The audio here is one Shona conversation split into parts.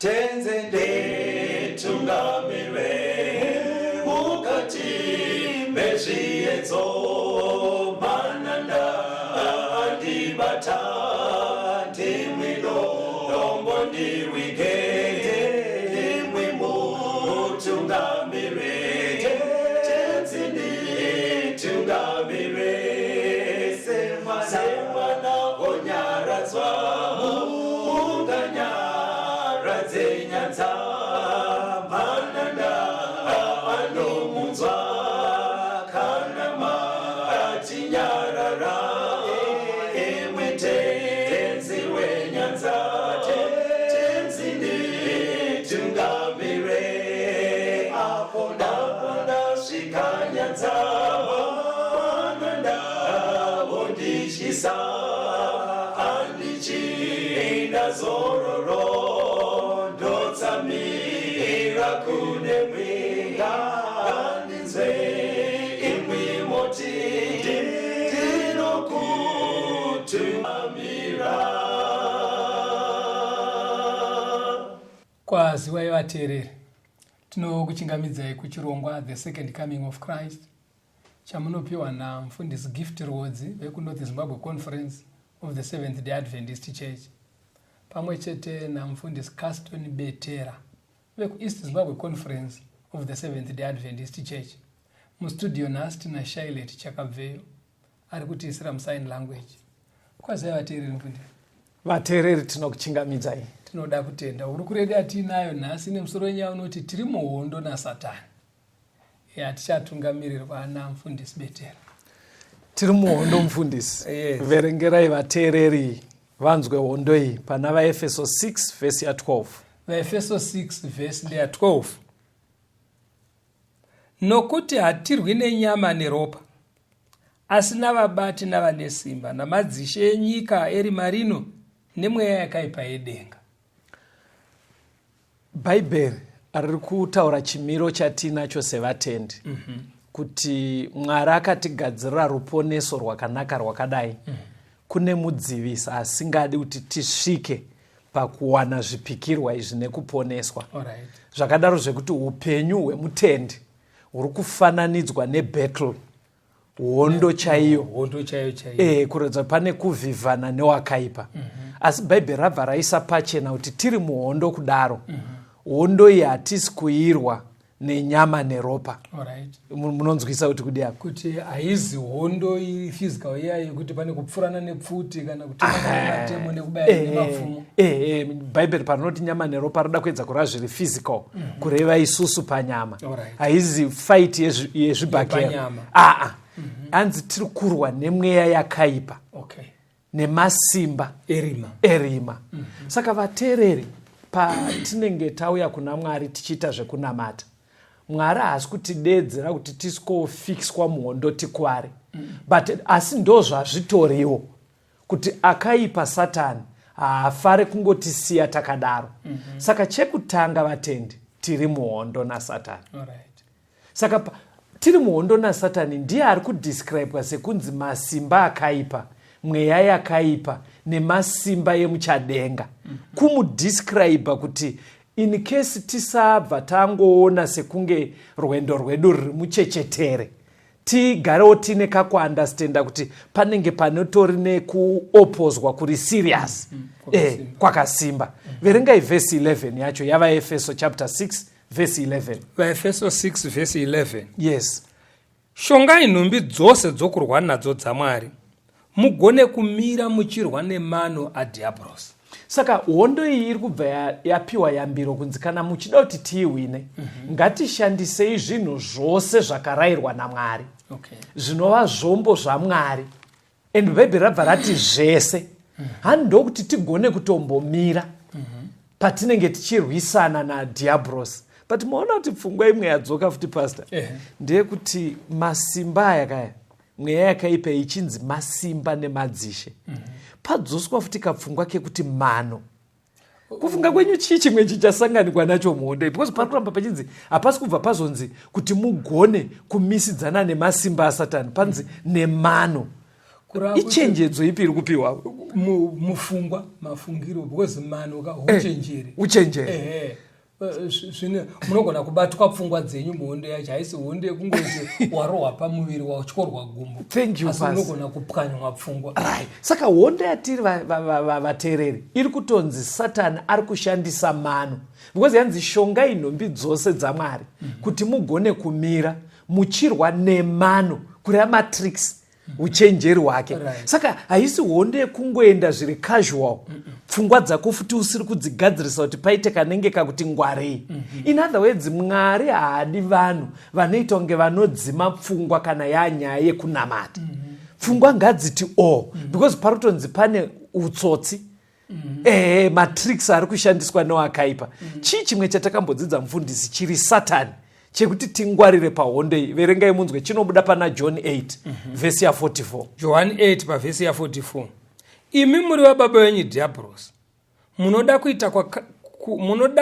Tenzi nditungamire mukati mezviedzo, mananda andibata, ndimwi dombo ndiwige, ndimwi mutungamire. Tenzi nditungamire, semwana onyaradzwa, munganyaradze nyanza, mananda anomunzwa, kana matinyarara, imwi Tenzi wenyanza. Tenzi nditungamire, apo ndasvika nyanza, mananda vondityisa, handichina zororo, ndotsamira kune mwi, ngandinzwe imwi moti ndinokutungamira. Kwaziwai vateereri, tinokuchingamidzai kuchirongwa The Second Coming of Christ, chamunopiwa namufundisi Gift Rwodzi vekuNorth Zimbabwe Conference of the Seventh Day Adventist Church, pamwe chete namufundisi Caston Betera vekuEast Zimbabwe Conference of the Seventh Day Adventist Church. Mustudio nhasi tina Shailet Chakabveyo ari kutiisira musign language. Kwazivai vateereri, mufundisi. Vateereri, tinokuchingamidzai. Tinoda kutenda. Hurukuro yedu yatiinayo nhasi nemusoro wenyaya unoti "Tiri muhondo naSatani", yatichatungamirirwa namufundisi Betera. Tiri muhondo, mufundisi. Yes. Verengerai vateereri vanzwe hondo iyi pana VaEfeso 6 vhesi ya12. VaEfeso 6 vhesi ndeya12. Nokuti hatirwi nenyama neropa, asi navabati navane simba, namadzishe enyika erima rino, nemweya yakaipa yedenga. Bhaibheri riri kutaura chimiro chatinacho sevatendi, kuti Mwari akatigadzirira ruponeso rwakanaka rwakadai, kune mudzivisi asingadi kuti tisvike pakuwana zvipikirwa izvi nekuponeswa. Zvakadaro zvekuti upenyu hwemutendi huri kufananidzwa nebattle, hondo chaiyo. Hondo chaiyo chaiyo. Kuratidza pane kuvhivhana newakaipa. Asi Bhaibheri rabva raisa pachena kuti tiri muhondo kudaro, hondo iyi hatisi kuirwa nenyama neropa. Munonzwisa kuti kudi apa? Kuti haizi hondo iri physical iya yekuti pane kupfurana nepfuti kana kutemana nematemo nekubaya nemapfumo. Bhaibheri parinoti nyama neropa, rida kuedza kureva zviri physical, kureva isusu panyama. Haizi fight yezvibhakera. Yepanyama. Aa, hanzi tiri kurwa nemweya yakaipa nemasimba erima. Erima. Saka vateereri, patinenge tauya kuna Mwari tichiita zvekunamata, Mwari haasi kutidedzera kuti tisikofikswa muhondo tikware, but asi ndo zvazvitoriwo kuti akaipa Satani haafari kungotisiya takadaro. Saka chekutanga, vatendi, tiri muhondo naSatani. Saka tiri muhondo naSatani, ndiye ari kudescribwa sekunzi masimba akaipa, mweya yakaipa nemasimba emuchadenga. Kumudescribe kuti in case tisabva tangoona sekunge rwendo rwedu ruri muchechetere, tigarewo tiine kakuunderstanda kuti panenge panotori nekuopozwa kuri serious, kwakasimba. Kwakasimba. Verengai vhesi 11 yacho yavaEfeso chapter 6 vhesi 11. VaEfeso 6 vhesi 11. Yes. Shongai nhumbi dzose dzokurwa nadzo dzaMwari, mugone kumira muchirwa nemano adhiabhorosi. Saka hondo iyi iri kubva yapiwa yambiro kunzi kana muchida kuti tiihwine, ngatishandisei zvinhu zvose zvakarayirwa naMwari, zvinova zvombo zvaMwari. And Bhaibheri rabva rati zvese, hani ndokuti tigone kutombomira patinenge tichirwisana nadhiabhorosi. But maona kuti pfungwa imwe yadzoka futi, pastor, ndeyekuti masimba aya kaya, mweya yakaipa ichinzi masimba nemadzishe, padzoswa futi kapfungwa kekuti mano. Kufunga kwenyu, chii chimwe chichasanganikwa nacho muhondo iyi? Because pari kuramba pachinzi, hapasi kubva pazonzi kuti mugone kumisidzana nemasimba aSatani, panzi nemano. Ichenjedzo ipi iri kupiwa? Mufungwa, mafungiro, because mano ka uchenjeri. Uchenjeri. Ehe. Zvine munogona kubatwa pfungwa dzenyu muhondo yacho. Haisi hondo yekungoti warohwa pamuviri, watyorwa gumbo. Thank you, asi Pastor. Unogona kupwanywa pfungwa. Right, saka hondo yatiri, vateereri, iri kutonzi Satani ari kushandisa mano, because yanzi shongai nhumbi dzose dzaMwari kuti mugone kumira muchirwa nemano, kureva matricks, uchenjeri hwake. Saka haisi hondo yekungoenda zviri casual, pfungwa dzako futi usiri kudzigadzirisa kuti paite kanenge kakuti ngwarei. In other words, Mwari haadi vanhu vanoita kunge vanodzima pfungwa kana yanyaya yekunamata. Pfungwa ngadziti o, because pari kutonzi pane utsotsi, ehe, matricks ari kushandiswa newakaipa. Chii chimwe chatakambodzidza, mufundisi, chiri Satani chekuti tingwarire pahondo iyi? Verengai munzwe, chinobuda pana John 8, vhesi ya44. John 8 pavhesi ya44: "Imi muri vababa venyu Dhiabhorosi, munoda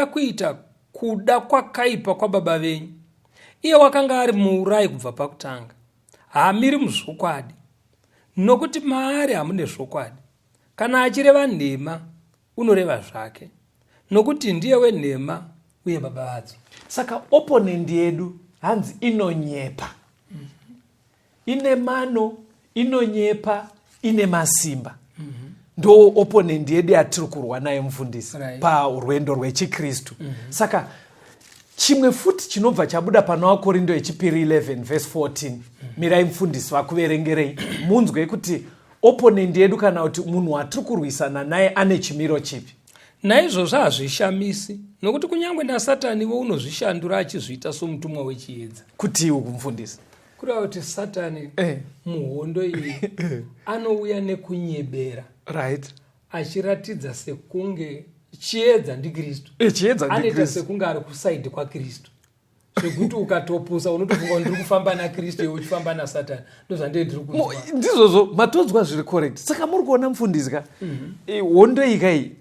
kuita kuda kwakaipa kwababa venyu. Iye wakanga ari muurayi kubva pakutanga, haamiri muzvokwadi, nokuti maari hamune zvokwadi. Kana achireva nhema, unoreva zvake, nokuti ndiye wenhema uye baba vadzo." Saka opponent yedu hanzi inonyepa, ine mano, inonyepa, ine masimba. Ndo opponent yedu yatiri kurwa naye, mufundisi, parwendo rwechikristu. Saka chimwe futi chinobva chabuda pana Vakorindo yechipiri 11 verse 14. Mirai mufundisi vakuverengerei, munzwe kuti opponent yedu kana kuti munhu watiri kurwisana naye ane chimiro chipi. "Naizvozvo hazvishamisi, nokuti kunyange naSataniwo unozvishandura achizviita somutumwa wechiedza." Kuti uku, mufundisi? Kureva kuti Satani muhondo iyi anouya nekunyebera, achiratidza sekunge chiedza ndiKristu. Chiedza Anoita ndiKristu. sekunge ari kuside kwaKristu, zvekuti ukatopusa unotofunga kuti ndiri kufamba naKristu, iwe uchifamba naSatani. Ndozvandee ndiri kunzwa. Ndizvozvo, matonzwa zviri correct. Saka muri kuona, mufundisi ka, hondo iyi kai,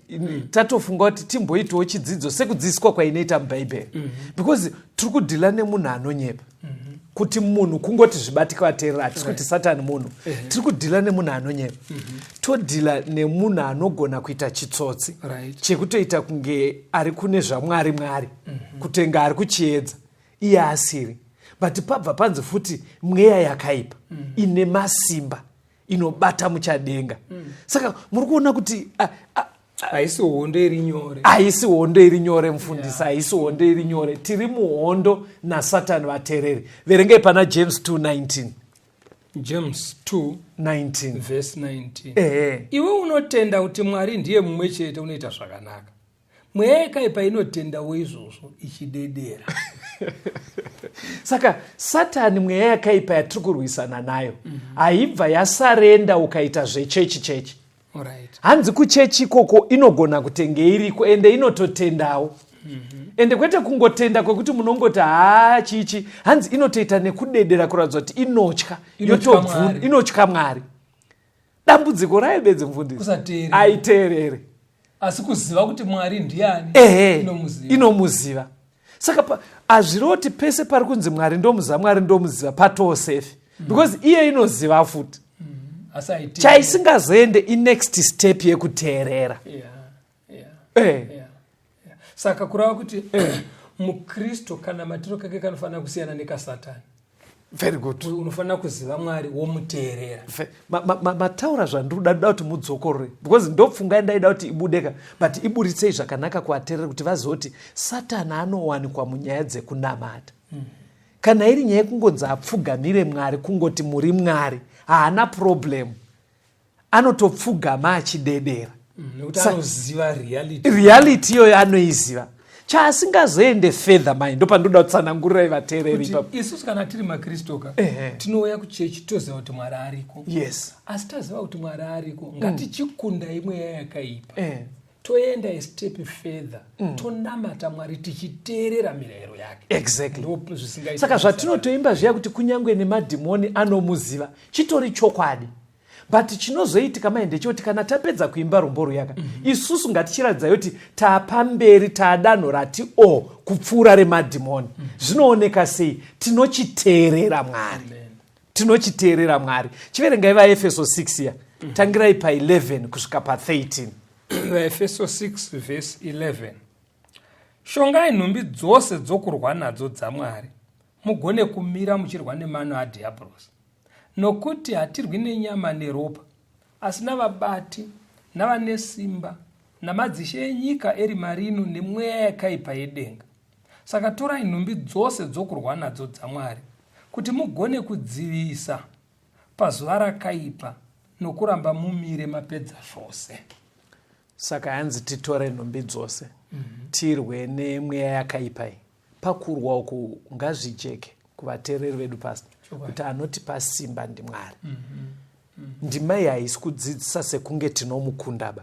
tatofunga kuti timboitawo chidzidzo sekudzidziswa kwainoita mubhaibheri, because tiri kudhila nemunhu anonyepa. Kuti munhu kungoti zvibatike, vateerera, hatisi kuti Satani munhu. Tiri kudhila nemunhu anonyepa, todhila nemunhu anogona kuita chitsotsi chekutoita kunge ari kune zvaMwari, Mwari, kutenga ari kuchiedza, iye asiri. But pabva panzi futi mweya yakaipa ine masimba inobata muchadenga. Saka muri kuona kuti Haisi hondo iri nyore. Haisi hondo iri nyore, mufundisi, haisi hondo iri nyore. Tiri muhondo naSatani, vateereri. Verengei pana James 2:19. James 2 19. verse 19. Ehe. "Iwe unotenda kuti Mwari ndiye mumwe chete, unoita zvakanaka. Mweya yakaipa inotendawo izvozvo ichidedera." Saka Satani, mweya yakaipa yatiri kurwisana nayo, haibva yasurrender ukaita zvechechi chechi. Hanzi kuchechi ikoko inogona kutenge iriko, ende inototendawo, ende kwete kungotenda kwekuti munongoti haa chichi. Hanzi inotoita nekudedera kuratidza kuti inotya. Inotya Mwari. Inotya Mwari. Dambudziko rayo bedzi, mufundisi, Kusateerera. aiteerere. Asi kuziva kuti Mwari ndiani, inomuziva. Inomuziva. Saka hazviroti pese pari kunzi Mwari ndomuziva, Mwari ndomuziva, patosafe, because iye inoziva futi. Asi haiteereri. Chaisingazoende inext step yekuteerera. Yeah. Saka kureva kuti mukristu kana matiro kake kanofanira kusiyana nekasatani. Very good. Unofanira kuziva Mwari, womuteerera. Mataura zvandiri kuda. Ndoda kuti mudzokorore, because ndopfunga ndaida kuti ibudeka, but iburitsei zvakanaka kuvateereri kuti vazive kuti Satani anowanikwa munyaya dzekunamata. Kana iri nyaya yekungonzi apfugamire Mwari, kungoti muri Mwari, haana problem, anotopfugama achidedera. Nekuti anoziva reality. Reality iyoyo anoiziva. Chaasingazoende further mai, ndopandoda kutsanangurirai vateereri Kuti ipapo. isusu kana tiri makristu ka, tinouya kuchechi toziva kuti Mwari ariko. Asi taziva kuti Mwari ariko, ngatichikundai mweya yakaipa. Toenda a step further, tonamata Mwari tichiteerera mirayiro yake. Ndo zvisingaiti Saka naSatani. zvatinotoimba zviya kuti kunyange nemadhimoni anomuziva, chitori chokwadi. But chinozoitika mai ndechekuti kana tapedza kuimba rumbo ruyaka, isusu ngatichiratidzai kuti taapamberi, taadanho rati o kupfuura remadhimoni. Zvinooneka sei? Tinochiteerera Mwari. Amen. Tinochiteerera Mwari. Chiverengai vaEfeso 6 ya, tangirai pa11 kusvika pa13. VaEfeso 6 vhesi 11: Shongai nhumbi dzose dzokurwa nadzo dzaMwari, mugone kumira muchirwa nemano adhiabhorosi. Nokuti hatirwi nenyama neropa, asi navabati, navane simba, namadzishe enyika erima rino, nemweya yakaipa yedenga. Saka torai nhumbi dzose dzokurwa nadzo dzaMwari, kuti mugone kudzivisa pazuva rakaipa, nokuramba mumire mapedza zvose. Saka hanzi titore nhumbi dzose, tirwe nemweya yakaipa iyi. Pakurwa uku, ngazvijeke kuvateereri vedu, Pastor, kuti anotipa simba ndiMwari. Ndima iyi haisi kudzidzisa sekunge tinomukundaba,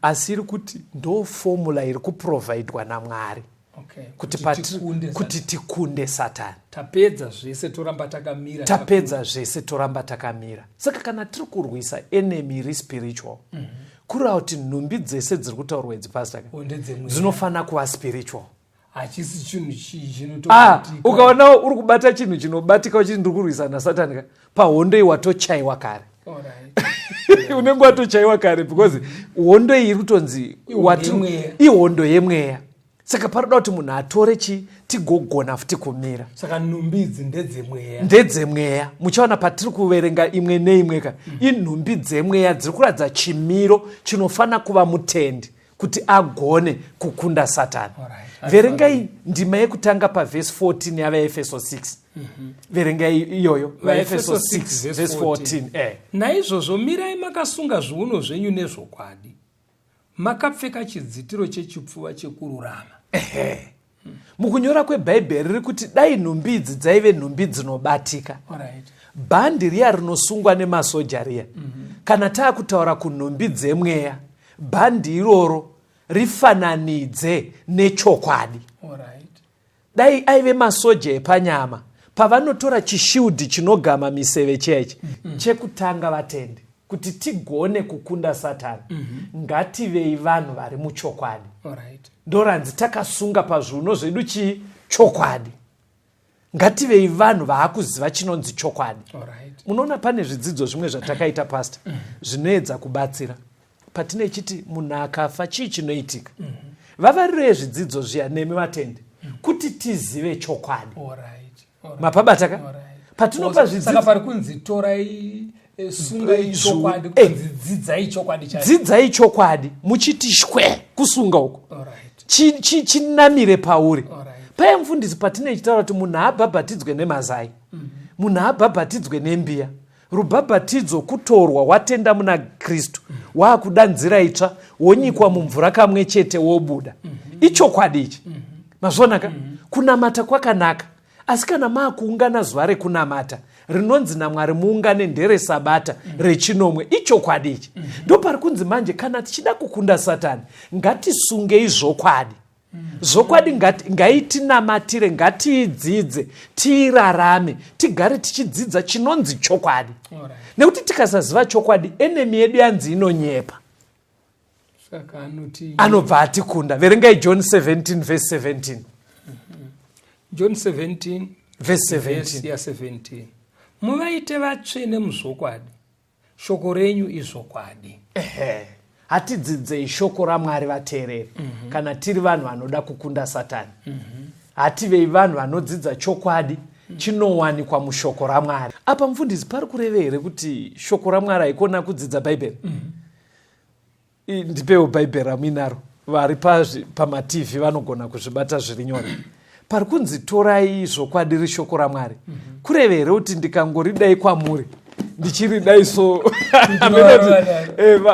asi iri kuti ndo formula iri kuprovhaidwa naMwari kuti tikunde Satani. Tapedza zvese, toramba takamira. Tapedza zvese, toramba takamira. Saka kana tiri kurwisa enemy iri spiritual, kureva kuti nhumbi dzese dziri kutaurwa idzi, Pastor, dzinofanira kuva spiritual. Hachisi chinhu chinotobatika. Ukaona uri kubata chinhu chinobatika uchiti ndiri kurwisa naSatani ka, pahondo iyi watochaiwa kare. Unenge watochaiwa kare, because hondo iyi iri kutonzi ihondo yemweya. Saka paroda kuti munhu atore chi tigogona futi kumira. Saka nhumbi idzi ndedzemweya. Ndedzemweya. Muchaona patiri kuverenga imwe neimwe ka, inhumbi dzemweya dziri kuratidza chimiro chinofanira kuva mutendi kuti agone kukunda Satani. Verengai ndima yekutanga pavhesi 14 yavaEfeso 6. Verengai iyoyo, vaEfeso 6 vhesi 14. Naizvozvo mirai makasunga zviuno zvenyu nezvokwadi, makapfeka chidzitiro chechipfuva chekururama. Ehe, mukunyora kwebhaibheri riri kuti dai nhumbi idzi dzaive nhumbi dzinobatika, bhandi riya rinosungwa nemasoja riya, kana taakutaura kunhumbi dzemweya, bhandi iroro rifananidze nechokwadi. Dai aive masoja epanyama, pavanotora chishield chinogama miseve chechi. Chekutanga, vatendi, kuti tigone kukunda Satani, ngativei vanhu vari muchokwadi. Ndoranzi takasunga pazviuno zvedu chii? Chokwadi. Ngativei vanhu vaakuziva chinonzi chokwadi. Munoona, pane zvidzidzo zvimwe zvatakaita, Pastor, zvinoedza kubatsira patine chiti munhu akafa chii chinoitika. Vavariro yezvidzidzo zviya nemi vatendi kuti tizive chokwadi. Mapabata ka patinopa zvidzidzo? Pari kunzi torai, sungai chokwadi, kunzi dzidzai chokwadi chacho. Dzidzai chokwadi muchiti shwe kusunga uko, chinamire pauri. Paya, mufundisi, patine chitaura kuti munhu haabhabhatidzwe nemazai, munhu haabhabhatidzwe nembiya. Rubhabhatidzo kutorwa watenda muna Kristu, waakuda nzira itsva, wonyikwa mumvura kamwe chete, wobuda. Ichokwadi ichi. Mazvionaka? Kunamata kwakanaka, asi kana maakuungana zuva rekunamata rinonzi naMwari muungane nderesabata rechinomwe, ichokwadi ichi. Ndopari kunzi manje kana tichida kukunda Satani, ngatisungei zvokwadi. Zvokwadi ngaitinamatire, ngatiidzidze, tiirarame, tigare tichidzidza chinonzi chokwadi, nekuti tikasaziva chokwadi, enemy yedu yanzi inonyepa. Saka anoti anobva atikunda. Verengai John 17 verse 17. John 17 verse verse 17. Ya17: Muvaite vatsvene muzvokwadi, shoko renyu izvokwadi. Ehe, hatidzidzei shoko raMwari, vateereri. Kana tiri vanhu vanoda kukunda Satani, hativei vanhu vanodzidza chokwadi chinowanikwa mushoko raMwari. Apa, mufundisi, pari kureve here kuti shoko raMwari haikona kudzidza Bhaibheri? Ndipewo Bhaibheri ramuinaro. Vari pamatv vanogona kuzvibata zviri nyore. Pari kunzi torai zvokwadi rishoko raMwari, kureve here kuti ndikangoridai kwamuri ndichiridai so?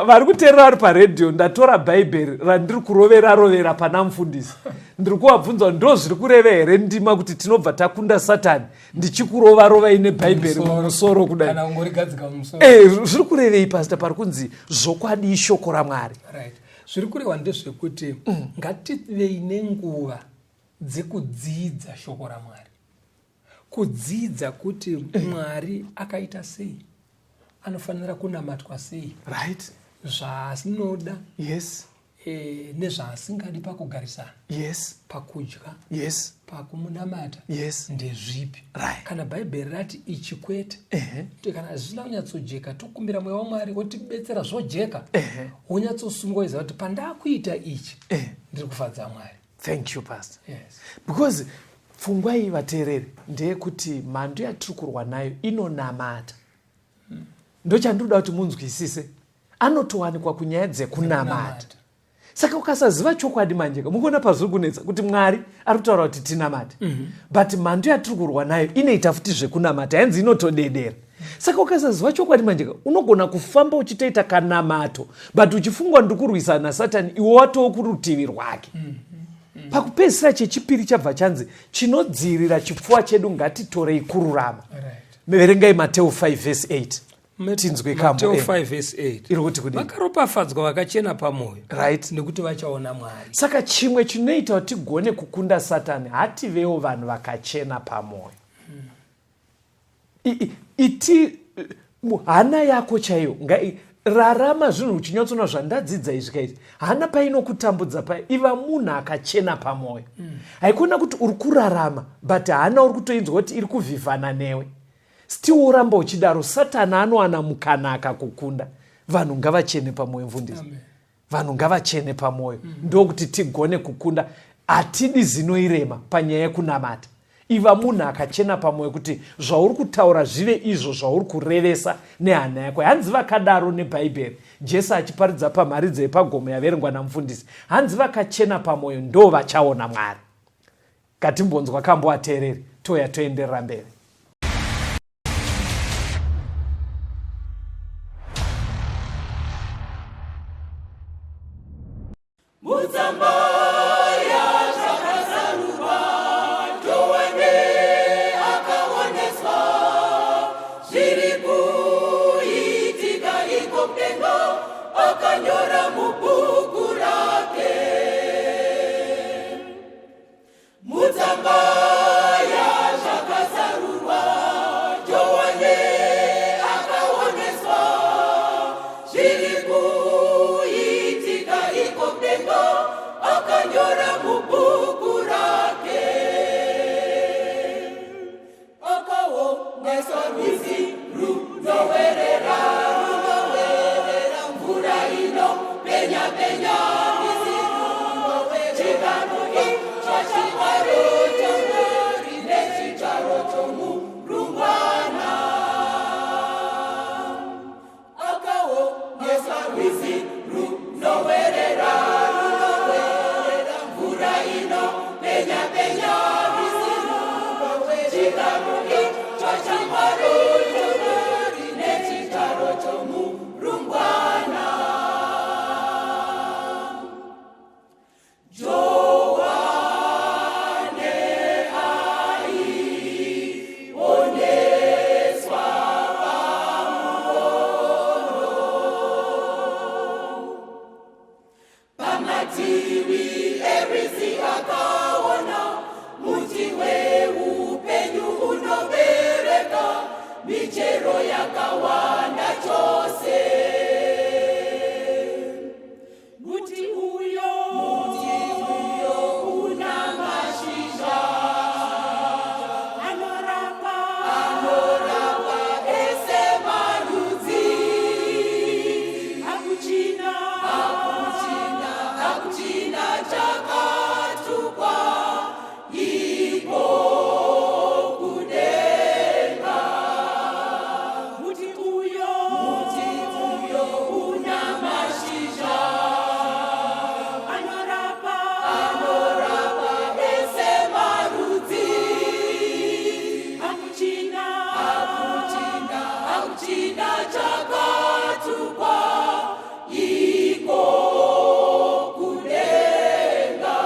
Vari kuteerera vari paredhiyo, ndatora Bhaibheri randiri kurovera rovera pana mufundisi, ndiri kuvabvunza, ndo zviri kureva here ndima kuti tinobva takunda Satani ndichikurova rovai nebhaibheri mumusoro kudai? Kana ungorigadzika mumusoro. Zviri kurevei, Pastor, pari kunzi zvokwadi ishoko raMwari? Right, zviri kurehwa ndezvekuti ngativei nenguva dzekudzidza shoko raMwari, kudzidza kuti Mwari akaita sei, anofanira kunamatwa sei, zvaanoda. e, nezvaasingadi pakugarisana, pakudya, pakumunamata, ndezvipi. Kana Bhaibheri rati ichi kwete, kana zvisina kunyatsojeka, tokumbira Mweya waMwari wotibetsera zvojeka, wonyatsosungwa iziva kuti pandakuita ichi ndiri kufadza Mwari. Thank you, Pastor. Because pfungwa iyi, vateereri, ndeyekuti mhandu yatiri kurwa nayo inonamata. Ndochandinoda kuti munzwisise, anotowanikwa kunyaya dzekunamata. Saka ukasaziva chokwadi manje, mukuona pazviri kunetsa kuti Mwari ari kutaura kuti tinamate, but mhandu yatiri kurwa nayo inoita futi zvekunamata, yanzi inotodedera. Saka ukasaziva chokwadi manje, unogona kufamba uchitoita kanamato, but uchifungwa ndiri kurwisana naSatani, iwe watoo kurutivi rwake. Pakupedzisira, chechipiri chabva chanzi chinodzivirira chipfuva chedu, ngatitorei kururama. Verengai Mateo 5 vhesi 8, tinzwe kambo. Mateo 5 vhesi 8 Iri kuti kudini? Vakaropafadzwa vakachena pamwoyo, nekuti vachaona Mwari. Saka chimwe chinoita kuti tigone kukunda Satani, hativewo vanhu vakachena pamwoyo. Iti hana yako chaiyo rarama zvinhu uchinyatsoona zvandadzidza izvi kaizvi. Hana painokutambudza paya, iva munhu akachena pamwoyo. Haikona kuti uri kurarama but hana uri kutoinzwa kuti iri kuvhivhana newe, still woramba uchidaro, Satani anowana mukana akakukunda. Vanhu ngavachene pamwoyo, mfundisi. Vanhu ngavachene pamwoyo, ndokuti tigone kukunda. Hatidi zinoirema panyaya yekunamata. Iva munhu akachena pamwoyo kuti zvauri kutaura zvive izvo zvauri kurevesa nehana yako. Hanzi vakadaro neBhaibheri, Jesu achiparidza pamharidzo yepagomo yaverengwa namufundisi, hanzi vakachena pamwoyo ndo vachaona Mwari. Ngatimbonzwa kambo, ateereri, toya toenderera mberi. Mutsamba yaZvakazarurwa, Johane akaoneswa zviri kuitika iko kudenga, akanyora mubhuku rake. Mutsamba yaZvakazarurwa, Johane akaoneswa zviri kuitika iko kudenga, akanyora mubhuku rake. Akaoneswa rwizi runowerera, runowerera mvura ino penya penya, rwizi runowerera. Chigaro icho chaMwari chaMwari nechigaro chomurungwana. Akaoneswa rwizi runowerera, runowerera mvura ino penya penya, rwizi runowerera. Chigaro icho chaMwari chaMwari nechigaro chomurungwana. Johane aioneswa pamuono pamativi erwizi, akaona muti weupenyu unobereka michero yakawanda chose. Muti uyo, muti uyo una mashizha anorapa, anorapa ese marudzi. Hakuchina, hakuchina, hakuchina chakatukwa iko kudenga. Muti uyo, muti uyo una mashizha anorapa, anorapa ese marudzi. Hakuchina, hakuchina, hakuchina chakatukwa iko kudenga.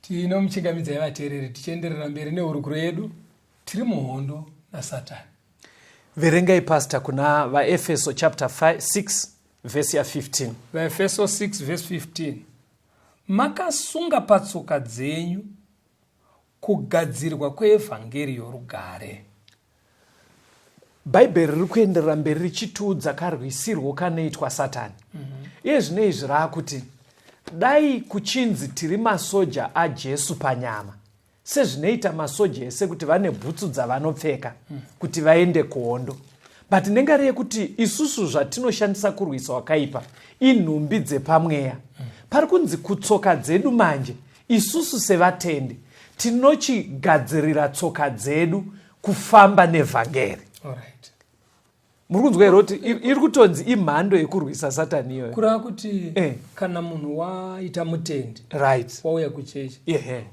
Tinomuchingamidzai vateereri tichienderera mberi nehurukuro yedu. Tiri muhondo naSatani. Verengai pastor kuna VaEfeso chapter 6 vhesi ya 15. VaEfeso 6 vhesi 15. Makasunga patsoka dzenyu kugadzirwa kweevhangeri yorugare. Bhaibheri riri kuenderera mberi richitiudza karwisirwo kanoitwa Satani. Iye zvino izvi raakuti dai kuchinzi tiri masoja aJesu panyama, sezvinoita masoja ese kuti vane bhutsu dzavanopfeka kuti vaende kuhondo. But nengari yekuti isusu zvatinoshandisa kurwisa wakaipa inhumbi dzepamweya. Pari kunzi kutsoka dzedu manje isusu sevatendi tinochigadzirira tsoka dzedu kufamba nevhangeri. Alright. Muri kunzwa here kuti iri kutonzi imhando yekurwisa Satani iyoyo? Kureva kuti Eh. kana munhu waita mutendi, wauya kuchechi,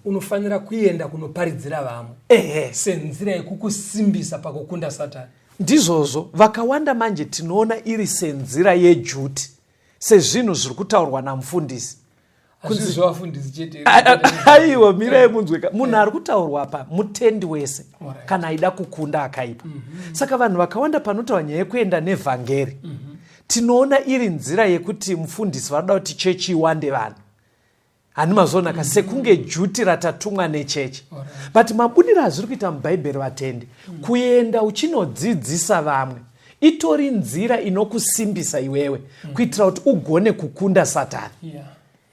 unofanira kuenda kunoparidzira vamwe senzira yekukusimbisa pakukunda Satani. Ndizvozvo, vakawanda manje tinoona iri senzira yejuti, sezvinhu zviri kutaurwa namufundisi. Hazvisi zvevafundisi chete. Aiwa, mirai munzwe ka. Munhu ari kutaurwa apa mutendi wese kana aida kukunda akaipa. Saka vanhu vakawanda panotaura nyaya yekuenda nevhangeri, tinoona iri nzira yekuti mufundisi vanoda kuti chechi iwande vanhu. Hani mazviona ka, sekunge juti ratatumwa nechechi. But mabudiro azviri kuita muBhaibheri vatendi, kuenda uchinodzidzisa vamwe itori nzira inokusimbisa iwewe kuitira kuti ugone kukunda Satani.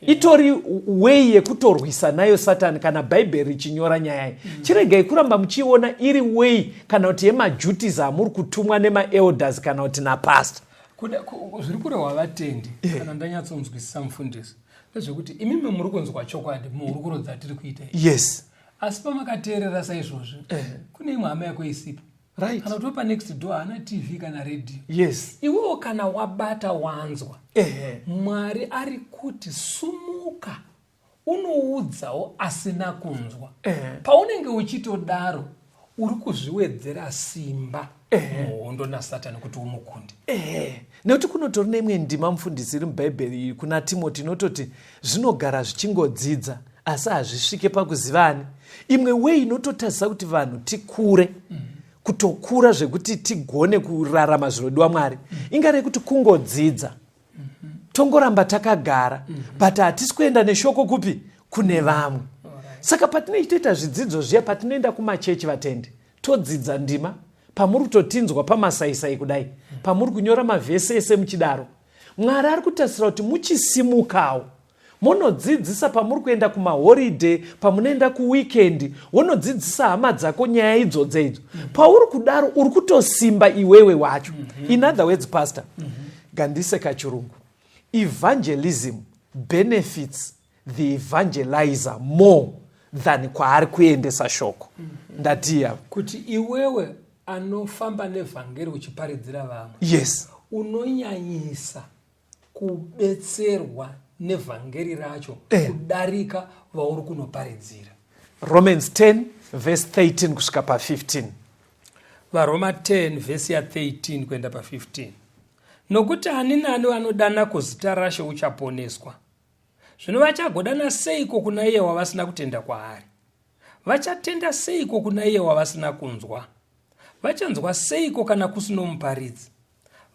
Itori way yekutorwisa nayo Satani kana Bhaibheri richinyora nyaya iyi. Chiregai kuramba muchiiona iri way kana kuti yemaduties amuri kutumwa nemaelders kana kuti napastor. Zviri kurehwa vatendi, kana ndanyatsonzwisisa mufundisi, ndezvekuti imimi muri kunzwa chokwadi muhurukuro dzatiri kuita iyi. Asi pamakateerera saizvozvi, kune imwe hama yako isipo. Kana kuti pa next door haana TV kana radio. Iwewo kana wabata wanzwa, Mwari ari kuti sumuka unoudzawo asina kunzwa. Paunenge uchitodaro uri kuzviwedzera simba muhondo naSatani kuti umukunde. Nekuti kunotori neimwe ndima mufundisi iri muBhaibheri iyi kuna Timoti inototi zvinogara zvichingodzidza asi hazvisvike pakuzivani. Imwe way inototadzisa kuti vanhu tikure, kutokura zvekuti tigone kurarama zvinodiwa Mwari, ingari yekuti kungodzidza tongoramba takagara, but hatisi kuenda neshoko kupi kune vamwe. Saka patinoitoita zvidzidzo zviya, patinoenda kumachechi vatendi todzidza ndima, pamuri kutotinzwa pamasaisai kudai, pamuri kunyora mavhesi ese muchidaro, Mwari ari kutarisira kuti muchisimukawo monodzidzisa pamuri kuenda kumahoride, pamunoenda kuweekend, wonodzidzisa hama dzako nyaya idzodzo idzo. Pauri kudaro uri kutosimba iwewe wacho. In other words, pastor, gandise kachirungu, evangelism benefits the evangelizer more than kwaari kuendesa shoko. Ndatiya kuti iwewe anofamba nevhangeri uchiparidzira vamwe, unonyanyisa kubetserwa nevhangeri racho kudarika vauri kunoparidzira. Romans 10 verse 13 kusvika pa15. VaRoma 10 vhesi ya13 kuenda pa15. Nokuti ani nani anodana kuzita raShe uchaponeswa. Zvino vachagodana seiko kuna iye wavasina kutenda kwaari? Vachatenda seiko kuna iye wavasina kunzwa? Vachanzwa seiko kana kusino muparidzi?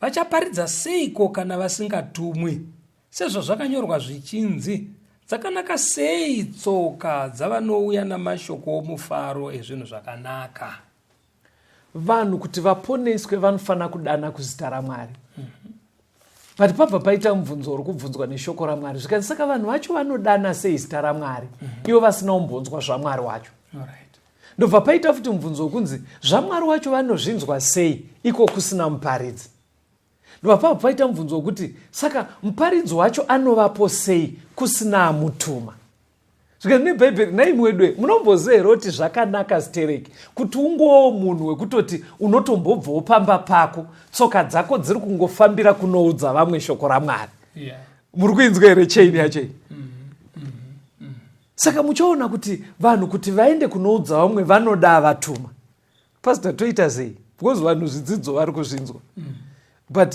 Vachaparidza seiko kana vasingatumwi? Sezvazvakanyorwa zvichinzi, dzakanaka sei tsoka dzavanouya namashoko omufaro ezvinhu zvakanaka. Vanhu kuti vaponeswe vanofanira kudana kuzita raMwari. But pabva paita mubvunzo uri kubvunzwa neshoko raMwari, zvikanzi saka vanhu vacho vanodana sei zita raMwari ivo vasina kumbonzwa zvaMwari wacho? Ndobva paita futi mubvunzo wekunzi zvaMwari wacho vanozvinzwa sei iko kusina muparidzi? Ndobva pabva paita mubvunzo wekuti saka muparidzi wacho anovapo sei kusina amutuma? Zvikanzi neBhaibheri, nhai mwedwe, munomboziva here kuti zvakanaka stereki kuti ungowo munhu wekutoti unotombobvawo pamba pako, tsoka dzako dziri kungofambira kunoudza vamwe shoko raMwari. Muri kuinzwa here chain yacho iyi? Saka muchaona kuti vanhu kuti vaende kunoudza vamwe vanoda vatuma. Pastor, toita sei? Because vanhu zvidzidzo vari kuzvinzwa. But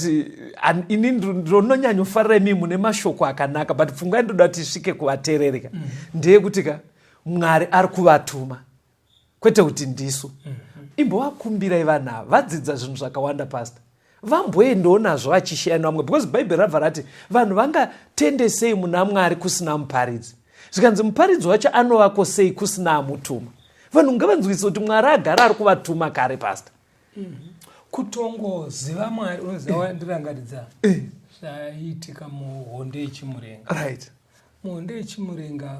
ini ndinonyanyofarira imi mune mashoko akanaka, but pfungwa yandoda kuti isvike kuvateereri ka ndeyekuti ka Mwari ari kuvatuma, kwete kuti ndisu. Imbovakumbirai vanhu ava, vadzidza zvinhu zvakawanda, Pastor. Vamboendawo nazvo vachisheya nevamwe, because Bhaibheri rabva rati vanhu vangatende sei muna Mwari kusina muparidzi? Zvikanzi muparidzi wacho anovako sei kusina amutuma? Vanhu ngavanzwisise kuti Mwari agara ari kuvatuma kare, Pastor. Kutongoziva Mwari, unoziva, wandirangaridza zvaiitika muhondo yeChimurenga. Muhondo yeChimurenga,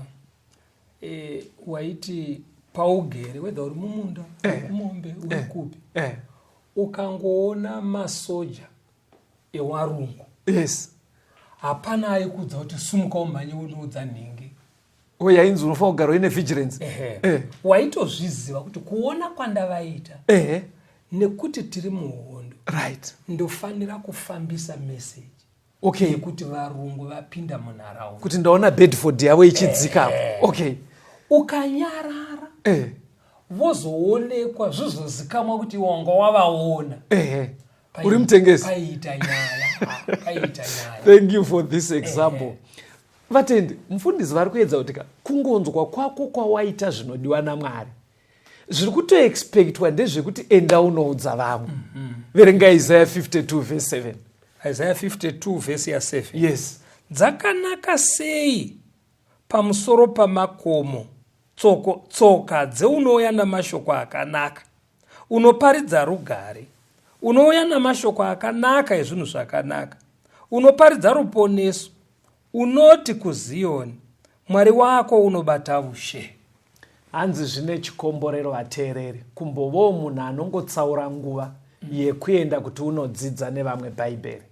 waiti paugere, whether uri mumunda, uri kumombe, uri kupi, ukangoona masoja ewarungu, hapana aikudza kuti sumuka umhanye unoudza nhingi. O, yainzi unofanira kugara uine vigilance. Waitozviziva kuti kuona kwandavaita, nekuti tiri muhondo, ndofanira kufambisa meseji yekuti varungu vapinda munharaunda. Kuti ndaona Bedford yavo ichidzika apo. Ukanyarara, vozoonekwa, zvizozikamwa kuti wanga wavaona. Uri mutengesi. Paita nyaya. Ah, paita nyaya. Thank you for this example. Vatendi, mufundisi vari kuedza kuti ka kungonzwa kwako kwawaita zvinodiwa naMwari, zviri kutoexpectwa ndezvekuti enda unoudza vamwe. Verenga Isaiah 52 verse 7. Isaiah 52 vhesi ya7. Yes. Dzakanaka sei pamusoro pamakomo tsoka dzeunouya namashoko akanaka, unoparidza rugare, unouya namashoko akanaka ezvinhu zvakanaka, unoparidza ruponeso, unoti kuZiyoni, "Mwari wako unobata ushe." Hanzi zvine chikomborero, vateereri, kumbovawo munhu anongotsaura nguva yekuenda kuti unodzidza nevamwe Bhaibheri.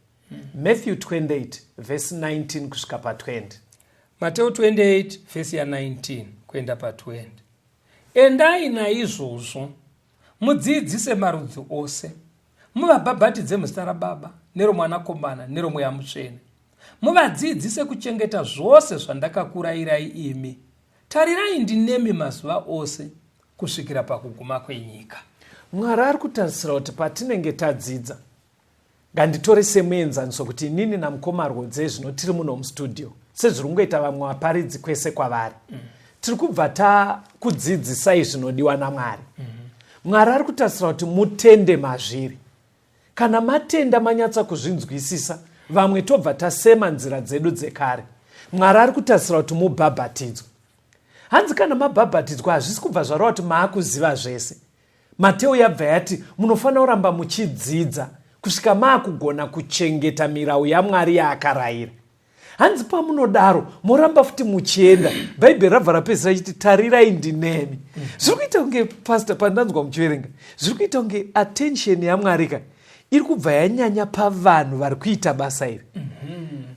Matthew 28 vhesi 19 kusvika pa20. Mateo 28 vhesi ya19 kuenda pa20. Endai naizvozvo mudzidzise marudzi ose, muvabhabhatidze muzita raBaba neroMwanakomana neroMweya Mutsvene, muvadzidzise kuchengeta zvose zvandakakurayirai imi. Tarirai, ndinemi mazuva ose kusvikira pakuguma kwenyika. Mwari ari kutarisira kuti patinenge tadzidza, nganditore semuenzaniso kuti inini namukoma Rwodze zvino tiri muno mustudio, sezviri kungoita vamwe vaparidzi kwese kwavari, tiri kubva takudzidzisai zvinodiwa naMwari. Mwari ari kutarisira kuti mutende mazviri. Kana matenda, manyatsa kuzvinzwisisa, vamwe tobva tasema nzira dzedu dzekare. Mwari ari kutarisira kuti mubhabhatidzwe. Hanzi kana mabhabhatidzwa, hazvisi kubva zvareva kuti maakuziva zvese. Mateo yabva yati munofanira kuramba muchidzidza kusvika maakugona kuchengeta mirau yaMwari yaakarayira. Hanzi pamunodaro moramba futi muchienda. Bhaibheri rabva rapedzisira chiti, "Tarirai, ndinemi." Zviri kuita kunge, Pastor, pandanzwa muchiverenga, zviri kuita kunge attention yaMwari ka iri kubva yanyanya pavanhu vari kuita basa iri.